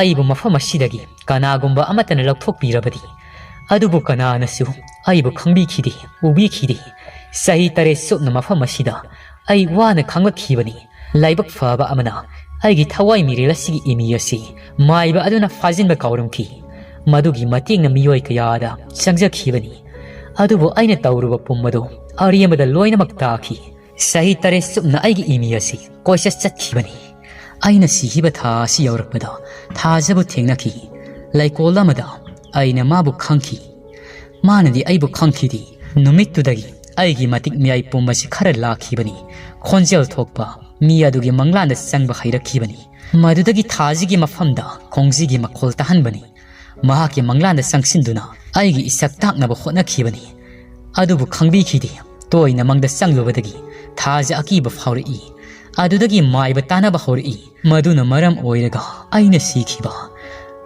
ꯑꯩꯕꯨ ꯃꯐꯝ ꯑꯁꯤꯗꯒꯤ ꯀꯅꯥꯒꯨꯝꯕ ꯑꯃꯠꯇꯅ ꯂꯧꯊꯣꯛꯄꯤꯔꯕꯗꯤ꯫ ꯑꯗꯨꯕꯨ ꯀꯅꯥꯅꯁꯨ ꯑꯩꯕꯨ ꯈꯪꯕꯤꯈꯤꯗꯦ, ꯎꯕꯤꯈꯤꯗꯦ꯫ ꯆꯍꯤ ꯇꯔꯦꯠ ꯆꯨꯞꯅ ꯃꯐꯝ ꯑꯁꯤꯗ ꯑꯩ ꯋꯥꯅ ꯈꯥꯡꯂꯛꯈꯤꯕꯅꯤ꯫ ꯂꯥꯏꯕꯛ ꯐꯕ ꯑꯃꯅ ꯑꯩꯒꯤ ꯊꯋꯥꯏ ꯃꯤꯔꯦꯜ ꯑꯁꯤꯒꯤ ꯏꯃꯤ ꯑꯁꯤ ꯃꯥꯏꯕ ꯑꯗꯨꯅ ꯐꯥꯖꯤꯟꯕ ꯀꯥꯎꯔꯝꯈꯤ꯫ ꯃꯗꯨꯒꯤ ꯃꯇꯦꯡꯅ ꯃꯤꯑꯣꯏ ꯀꯌꯥꯗ ꯆꯪꯖꯈꯤꯕꯅꯤ꯫ ꯑꯗꯨꯕꯨ ꯑꯩꯅ ꯇꯧꯔꯨꯕ ꯄꯨꯝ ꯑꯗꯨ ꯑꯔꯦꯝꯕꯗ ꯂꯣꯏꯅꯃꯛ ꯇꯥꯈꯤ꯫ ꯆꯍꯤ ꯇꯔꯦꯠ ꯆꯨꯞꯅ ꯑꯩꯒꯤ ꯏꯃꯤ ꯑꯁꯤ ꯀꯣꯏꯆꯠ ꯆꯠꯈꯤꯕꯅꯤ꯫ ꯑꯩꯅ ꯁꯤꯈꯤꯕ ꯊꯥ ꯑꯁꯤ ꯌꯧꯔꯛꯄꯗ ꯊꯥꯖꯕꯨ ꯊꯦꯡꯅꯈꯤ꯫ ꯂꯩꯀꯣꯜ ꯑꯃꯗ ꯑꯩꯅ ꯃꯥꯕꯨ ꯈꯪꯈꯤ꯫ ꯃꯥꯅꯗꯤ ꯑꯩꯕꯨ ꯈꯪꯈꯤꯗꯦ꯫ ꯅꯨꯃꯤꯠꯇꯨꯗꯒꯤ ꯑꯩꯒꯤ ꯃꯇꯤꯛ ꯃꯌꯥꯏ ꯄꯨꯝꯕꯁꯤ ꯈꯔ ꯂꯥꯛꯈꯤꯕꯅꯤ꯫ ꯈꯣꯟꯖꯦꯜ ꯊꯣꯛꯄ ꯃꯤ ꯑꯗꯨꯒꯤ ꯃꯪꯂꯥꯟꯗ ꯆꯪꯕ ꯍꯩꯔꯛꯈꯤꯕꯅꯤ꯫ ꯃꯗꯨꯗꯒꯤ ꯊꯥꯖꯤꯒꯤ ꯃꯐꯝꯗ ꯈꯣꯡꯖꯤꯒꯤ ꯃꯈꯣꯜ ꯇꯥꯍꯟꯕꯅꯤ꯫ ꯃꯍꯥꯛꯀꯤ ꯃꯪꯂꯥꯟꯗ ꯆꯪꯁꯤꯟꯗꯨꯅ ꯑꯩꯒꯤ ꯏꯁꯛ ꯇꯥꯛꯅꯕ ꯍꯣꯠꯅꯈꯤꯕꯅꯤ꯫ ꯑꯗꯨꯕꯨ ꯈꯪꯕꯤꯈꯤꯗꯦ꯫ ꯇꯣꯏꯅ ꯃꯪꯗ ꯆꯪꯂꯨꯕꯗꯒꯤ ꯊꯥꯖ ꯑꯀꯤꯕ ꯐꯥꯎꯔꯛꯏ꯫ ꯑꯗꯨꯗꯒꯤ ꯃꯥꯏꯕ ꯇꯥꯅꯕ ꯍꯧꯔꯛꯏ꯫ ꯃꯗꯨꯅ ꯃꯔꯝ ꯑꯣꯏꯔꯒ ꯑꯩꯅ ꯁꯤꯈꯤꯕ꯫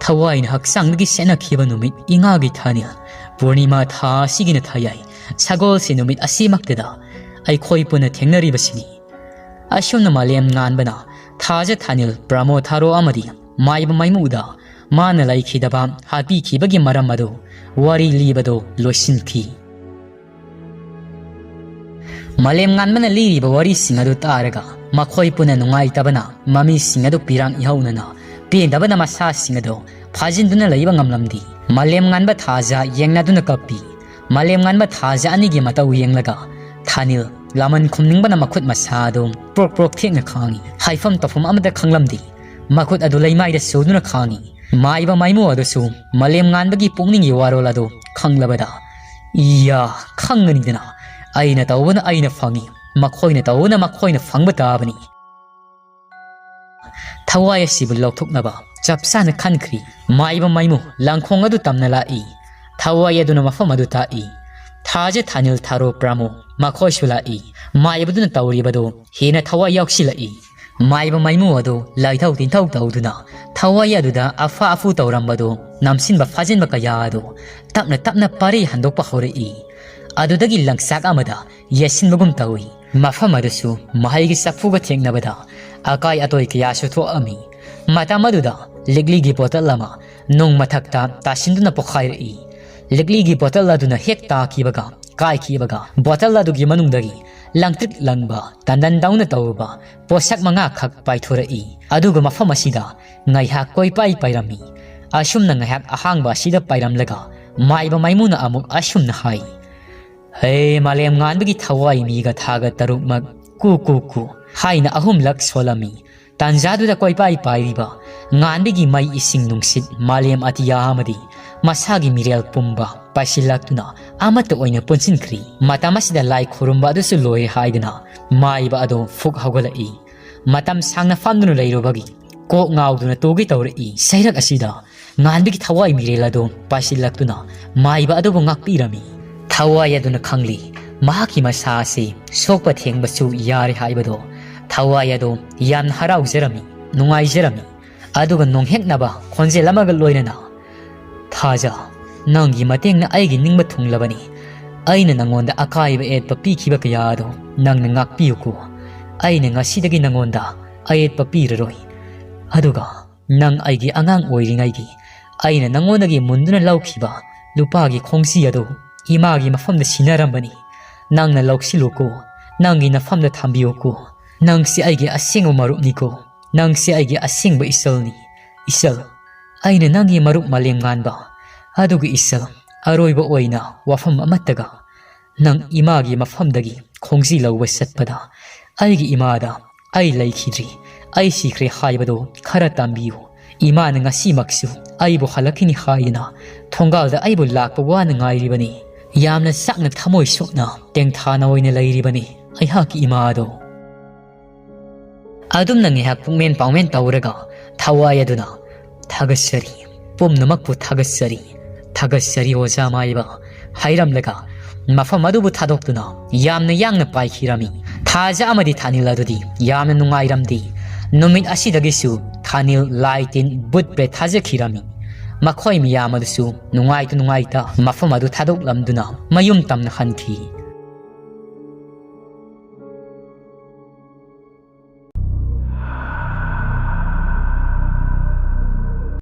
ꯊꯋꯥꯏꯅ ꯍꯛꯆꯥꯡꯗꯒꯤ ꯁꯦꯠꯅꯈꯤꯕ ꯅꯨꯃꯤꯠ ꯏꯉꯥꯒꯤ ꯊꯥꯅꯤꯜ ꯄꯨꯔꯅꯤꯃꯥ ꯊꯥ ꯑꯁꯤꯒꯤꯅ ꯊꯥꯌꯥꯏ ꯁꯒꯣꯜꯁꯦ ꯅꯨꯃꯤꯠ ꯑꯁꯤꯃꯛꯇꯗ ꯑꯩꯈꯣꯏ ꯄꯨꯟꯅ ꯊꯦꯡꯅꯔꯤꯕꯁꯤꯅꯤ꯫ ꯑꯁꯨꯝꯅ ꯃꯥꯂꯦꯝ ꯉꯥꯟꯕꯅ ꯊꯥꯖ ꯊꯥꯅꯤꯜ ꯄ꯭ꯔꯃꯣ ꯊꯥꯔꯣ ꯑꯃꯗꯤ ꯃꯥꯏꯕ ꯃꯥꯏꯃꯨꯗ ꯃꯥꯅ ꯂꯩꯈꯤꯗꯕ ꯍꯥꯠꯄꯤꯈꯤꯕꯒꯤ ꯃꯔꯝ ꯑꯗꯨ ꯋꯥꯔꯤ ꯂꯤꯕꯗꯨ ꯂꯣꯏꯁꯤꯟꯈꯤ꯫ ꯃꯥꯂꯦꯝ ꯉꯥꯟꯕꯅ ꯂꯤꯔꯤꯕ ꯋꯥꯔꯤꯁꯤꯡ ꯑꯗꯨ ꯇꯥꯔꯒ ꯃꯈꯣꯏ ꯄꯨꯟꯅ ꯅꯨꯡꯉꯥꯏꯇꯕꯅ ꯃꯃꯤꯁꯤꯡ ꯑꯗꯨ ꯄꯤꯔꯥꯡ ꯏꯍꯧꯅꯅ ꯄꯦꯟꯗꯕꯅ ꯃꯁꯥꯁꯤꯡ ꯑꯗꯨ ꯐꯥꯖꯤꯟꯗꯨꯅ ꯂꯩꯕ ꯉꯝꯂꯝꯗꯦ꯫ ꯃꯥꯂꯦꯝ ꯉꯥꯟꯕ ꯊꯥꯖ ꯌꯦꯡꯅꯗꯨꯅ ꯀꯞꯄꯤ꯫ ꯃꯥꯂꯦꯝ ꯉꯥꯟꯕ ꯊꯥꯖ ꯑꯅꯤꯒꯤ ꯃꯇꯧ ꯌꯦꯡꯂꯒ ꯊꯥꯅꯤꯜ ꯂꯃꯟ ꯈꯨꯝꯅꯤꯡꯕꯅ ꯃꯈꯨꯠ ꯃꯁꯥ ꯑꯗꯨ ꯄ꯭ꯔꯣꯛ ꯄ꯭ꯔꯣꯛ ꯊꯦꯛꯅ ꯈꯥꯡꯏ꯫ ꯍꯥꯏꯐꯝ ꯇꯧꯐꯝ ꯑꯃꯠꯇ ꯈꯪꯂꯝꯗꯦ꯫ ꯃꯈꯨꯠ ꯑꯗꯨ ꯂꯩꯃꯥꯏꯗ ꯁꯨꯗꯨꯅ ꯈꯥꯡꯏ꯫ ꯃꯥꯏꯕ ꯃꯥꯏꯃꯨ ꯑꯗꯨꯁꯨ ꯃꯥꯂꯦꯝ ꯉꯥꯟꯕꯒꯤ ꯄꯨꯛꯅꯤꯡꯒꯤ ꯋꯥꯔꯣꯜ ꯑꯗꯨ ꯈꯪꯂꯕꯗ, "ꯏꯌꯥ, ꯈꯪꯒꯅꯤꯗꯅ, ꯑꯩꯅ ꯇꯧꯕꯅ ꯑꯩꯅ ꯐꯪꯏ, ꯃꯈꯣꯏꯅ ꯇꯧꯕꯅ ꯃꯈꯣꯏꯅ ꯐꯪꯕ ꯇꯥꯕꯅꯤ"꯫ ꯊꯋꯥꯏ ꯑꯁꯤꯕꯨ ꯂꯧꯊꯣꯛꯅꯕ ꯆꯞ ꯆꯥꯅ ꯈꯟꯈ꯭ꯔꯤ꯫ ꯃꯥꯏꯕ ꯃꯥꯏꯃꯨ ꯂꯪꯈꯣꯡ ꯑꯗꯨ ꯇꯝꯅ ꯂꯥꯛꯏ꯫ ꯊꯋꯥꯏ ꯑꯗꯨꯅ ꯃꯐꯝ ꯑꯗꯨ ꯇꯥꯛꯏ꯫ ꯊꯥꯖ ꯊꯥꯅꯤꯜ ꯊꯥꯔꯣ ꯄ꯭ꯔꯃꯣ ꯃꯈꯣꯏꯁꯨ ꯂꯥꯛꯏ꯫ ꯃꯥꯏꯕꯗꯨꯅ ꯇꯧꯔꯤꯕꯗꯨ ꯍꯦꯟꯅ ꯊꯋꯥꯏ ꯌꯥꯎꯁꯤꯜꯂꯛꯏ꯫ ꯃꯥꯏꯕ ꯃꯩꯃꯨ ꯑꯗꯨ ꯂꯩꯊꯧ ꯇꯤꯟꯊꯧ ꯇꯧꯗꯨꯅ ꯊꯋꯥꯏ ꯑꯗꯨꯗ ꯑꯐ ꯑꯐꯨ ꯇꯧꯔꯝꯕꯗꯨ ꯅꯝꯁꯤꯟꯕ ꯐꯥꯖꯤꯟꯕ ꯀꯌꯥ ꯑꯗꯨ ꯇꯞꯅ ꯇꯞꯅ ꯄꯥꯔꯤ ꯍꯟꯗꯣꯛꯄ ꯍꯧꯔꯛꯏ꯫ ꯑꯗꯨꯗꯒꯤ ꯂꯪꯆꯥꯛ ꯑꯃꯗ ꯌꯦꯠꯁꯤꯟꯕꯒꯨꯝ ꯇꯧꯏ꯫ ꯃꯐꯝ ꯑꯗꯨꯁꯨ ꯃꯍꯩꯒꯤ ꯆꯐꯨꯒ ꯊꯦꯡꯅꯕꯗ ꯑꯀꯥꯏ ꯑꯇꯣꯏ ꯀꯌꯥꯁꯨ ꯊꯣꯛꯑꯝꯃꯤ꯫ ꯃꯇꯝ ꯑꯗꯨꯗ ꯂꯤꯛꯂꯤꯒꯤ ꯕꯣꯇꯜ ꯑꯃ ꯅꯨꯡ ꯃꯊꯛꯇ ꯇꯥꯁꯤꯟꯗꯨꯅ ꯄꯣꯈꯥꯏꯔꯛꯏ꯫ ꯂꯤꯛꯂꯤꯒꯤ ꯕꯣꯇꯜ ꯑꯗꯨꯅ ꯍꯦꯛ ꯇꯥꯈꯤꯕꯒ, ꯀꯥꯏꯈꯤꯕꯒ, ꯕꯣꯇꯜ ꯑꯗꯨꯒꯤ ꯃꯅꯨꯡꯗꯒꯤ ꯂꯪꯇ꯭ꯔꯤꯛ ꯂꯪꯕ, ꯇꯟꯗꯟꯗꯧꯅ ꯇꯧꯕ ꯄꯣꯠꯁꯛ ꯃꯉꯥꯈꯛ ꯄꯥꯏꯊꯣꯔꯛꯏ꯫ ꯑꯗꯨꯒ ꯃꯐꯝ ꯑꯁꯤꯗ ꯉꯥꯏꯍꯥꯛ ꯀꯣꯏꯄꯥꯏ ꯄꯥꯏꯔꯝꯃꯤ꯫ ꯑꯁꯨꯝꯅ ꯉꯥꯏꯍꯥꯛ ꯑꯍꯥꯡꯕ ꯑꯁꯤꯗ ꯄꯥꯏꯔꯝꯂꯒ ꯃꯥꯏꯕ ꯃꯥꯏꯃꯨꯅ ꯑꯃꯨꯛ ꯑꯁꯨꯝꯅ ꯍꯥꯏ, "ꯍꯦ ꯃꯥꯂꯦꯝ ꯉꯥꯟꯕꯒꯤ ꯊꯋꯥꯏ ꯃꯤꯒ ꯊꯥꯒ ꯇꯔꯨꯛꯃꯛ, ꯀꯨ ꯀꯨ ꯀꯨ" ꯍꯥꯏꯅ ꯑꯍꯨꯝꯂꯛ ꯁꯣꯜꯂꯝꯃꯤ꯫ ꯇꯥꯟꯖꯥꯗꯨꯗ ꯀꯣꯏꯄꯥꯏ ꯄꯥꯏꯔꯤꯕ ꯉꯥꯟꯕꯒꯤ ꯃꯩ ꯏꯁꯤꯡ ꯅꯨꯡꯁꯤꯠ ꯃꯥꯂꯦꯝ ꯑꯇꯤꯌꯥ ꯑꯃꯗꯤ ꯃꯁꯥꯒꯤ ꯃꯤꯔꯦꯜ ꯄꯨꯝꯕ ꯄꯥꯏꯁꯤꯜꯂꯛꯇꯨꯅ ꯑꯃꯠꯇ ꯑꯣꯏꯅ ꯄꯨꯟꯁꯤꯟꯈ꯭ꯔꯤ꯫ ꯃꯇꯝ ꯑꯁꯤꯗ ꯂꯥꯏ ꯈꯨꯔꯨꯝꯕ ꯑꯗꯨꯁꯨ ꯂꯣꯏꯔꯦ ꯍꯥꯏꯗꯨꯅ ꯃꯥꯏꯕ ꯑꯗꯨ ꯐꯨꯛ ꯍꯧꯒꯠꯂꯛꯏ꯫ ꯃꯇꯝ ꯁꯥꯡꯅ ꯐꯝꯗꯨꯅ ꯂꯩꯔꯨꯕꯒꯤ ꯀꯣꯛ ꯉꯥꯎꯗꯨꯅ ꯇꯨꯒꯦ ꯇꯧꯔꯛꯏ꯫ ꯁꯩꯔꯛ ꯑꯁꯤꯗ ꯉꯥꯟꯕꯒꯤ ꯊꯋꯥꯏ ꯃꯤꯔꯦꯜ ꯑꯗꯨ ꯄꯥꯏꯁꯤꯜꯂꯛꯇꯨꯅ ꯃꯥꯏꯕ ꯑꯗꯨꯕꯨ ꯉꯥꯛꯄꯤꯔꯝꯃꯤ꯫ ꯊꯋꯥꯏ ꯑꯗꯨꯅ ꯈꯪꯂꯤ, ꯃꯍꯥꯛꯀꯤ ꯃꯁꯥ ꯑꯁꯤ ꯁꯣꯛꯄ ꯊꯦꯡꯕꯁꯨ ꯌꯥꯔꯦ ꯍꯥꯏꯕꯗꯣ꯫ ꯊꯋꯥꯏ ꯑꯗꯨ ꯌꯥꯝꯅ ꯍꯔꯥꯎꯖꯔꯝꯃꯤ, ꯅꯨꯡꯉꯥꯏꯖꯔꯝꯃꯤ꯫ ꯑꯗꯨꯒ ꯅꯣꯡꯍꯦꯛꯅꯕ ꯈꯣꯟꯖꯦꯜ ꯑꯃꯒ ꯂꯣꯏꯅꯅ, "ꯊꯥꯖ, ꯅꯪꯒꯤ ꯃꯇꯦꯡꯅ ꯑꯩꯒꯤ ꯅꯤꯡꯕ ꯊꯨꯡꯂꯕꯅꯤ꯫ ꯑꯩꯅ ꯅꯪꯉꯣꯟꯗ ꯑꯀꯥꯏꯕ ꯑꯦꯠꯄ ꯄꯤꯈꯤꯕ ꯀꯌꯥ ꯑꯗꯨ ꯅꯪꯅ ꯉꯥꯛꯄꯤꯌꯨꯀꯣ꯫ ꯑꯩꯅ ꯉꯁꯤꯗꯒꯤ ꯅꯪꯉꯣꯟꯗ ꯑꯌꯦꯠꯄ ꯄꯤꯔꯔꯣꯏ꯫ ꯑꯗꯨꯒ ꯅꯪ ꯑꯩꯒꯤ ꯑꯉꯥꯡ ꯑꯣꯏꯔꯤꯉꯩꯒꯤ ꯑꯩꯅ ꯅꯪꯉꯣꯟꯗꯒꯤ ꯃꯨꯟꯗꯨꯅ ꯂꯧꯈꯤꯕ ꯂꯨꯄꯥꯒꯤ ꯈꯣꯡꯖꯤ ꯑꯗꯨ ꯏꯃꯥꯒꯤ ꯃꯐꯝꯗ ꯁꯤꯟꯅꯔꯝꯕꯅꯤ꯫ ꯅꯪꯅ ꯂꯧꯁꯤꯜꯂꯨꯀꯣ, ꯅꯪꯒꯤ ꯅꯐꯝꯗ ꯊꯝꯕꯤꯌꯨꯀꯣ꯫ ꯅꯪꯁꯤ ꯑꯩꯒꯤ ꯑꯁꯦꯡꯕ ꯃꯔꯨꯞꯅꯤꯀꯣ꯫ ꯅꯪꯁꯤ ꯑꯩꯒꯤ ꯑꯁꯦꯡꯕ ꯏꯆꯜꯅꯤ꯫ ꯏꯆꯜ, ꯑꯩꯅ ꯅꯪꯒꯤ ꯃꯔꯨꯞ ꯃꯥꯂꯦꯝ ꯉꯥꯟꯕ꯫ ꯑꯗꯨꯒ ꯏꯆꯜ, ꯑꯔꯣꯏꯕ ꯑꯣꯏꯅ ꯋꯥꯐꯝ ꯑꯃꯠꯇꯒ, ꯅꯪ ꯏꯃꯥꯒꯤ ꯃꯐꯝꯗꯒꯤ ꯈꯣꯡꯖꯤ ꯂꯧꯕ ꯆꯠꯄꯗ ꯑꯩꯒꯤ ꯏꯃꯥꯗ ꯑꯩ ꯂꯩꯈꯤꯗ꯭ꯔꯤ, ꯑꯩ ꯁꯤꯈ꯭ꯔꯦ ꯍꯥꯏꯕꯗꯨ ꯈꯔ ꯇꯝꯕꯤꯌꯨ꯫ ꯏꯃꯥꯅ ꯉꯁꯤꯃꯛꯁꯨ ꯑꯩꯕꯨ ꯍꯜꯂꯛꯈꯤꯅꯤ ꯍꯥꯏꯗꯨꯅ ꯊꯣꯡꯒꯥꯜꯗ ꯑꯩꯕꯨ ꯂꯥꯛꯄ ꯋꯥꯅ ꯉꯥꯏꯔꯤꯕꯅꯤ꯫ ꯌꯥꯝꯅ ꯆꯥꯛꯅ ꯊꯃꯣꯏ ꯁꯣꯛꯅ ꯇꯦꯡꯊꯥꯅ ꯑꯣꯏꯅ ꯂꯩꯔꯤꯕꯅꯤ ꯑꯩꯍꯥꯛꯀꯤ ꯏꯃꯥ ꯑꯗꯣ"꯫ ꯑꯗꯨꯝꯅ ꯉꯥꯏꯍꯥꯛ ꯄꯨꯛꯃꯦꯟ ꯄꯥꯎꯃꯦꯟ ꯇꯧꯔꯒ ꯊꯋꯥꯏ ꯑꯗꯨꯅ, "ꯊꯥꯒꯠꯆꯔꯤ, ꯄꯨꯝꯅꯃꯛꯄꯨ ꯊꯥꯒꯠꯆꯔꯤ, ꯊꯥꯒꯠꯆꯔꯤ ꯑꯣꯖꯥ ꯃꯥꯏꯕ" ꯍꯥꯏꯔꯝꯂꯒ ꯃꯐꯝ ꯑꯗꯨꯕꯨ ꯊꯥꯗꯣꯛꯇꯨꯅ ꯌꯥꯝꯅ ꯌꯥꯡꯅ ꯄꯥꯏꯈꯤꯔꯝꯃꯤ꯫ ꯊꯥꯖ ꯑꯃꯗꯤ ꯊꯥꯅꯤꯜ ꯑꯗꯨꯗꯤ ꯌꯥꯝꯅ ꯅꯨꯡꯉꯥꯏꯔꯝꯗꯦ꯫ ꯅꯨꯃꯤꯠ ꯑꯁꯤꯗꯒꯤꯁꯨ ꯊꯥꯅꯤꯜ ꯂꯥꯏ ꯇꯤꯟ ꯚꯨꯠ ꯄ꯭ꯔꯦꯠ ꯊꯥꯖꯈꯤꯔꯝꯃꯤ꯫ ꯃꯈꯣꯏ ꯃꯤꯌꯥꯝ ꯑꯗꯨꯁꯨ ꯅꯨꯡꯉꯥꯏꯇ ꯅꯨꯡꯉꯥꯏꯇ ꯃꯐꯝ ꯑꯗꯨ ꯊꯥꯗꯣꯛꯂꯝꯗꯨꯅ ꯃꯌꯨꯝ ꯇꯝꯅ ꯍꯟꯈꯤ꯫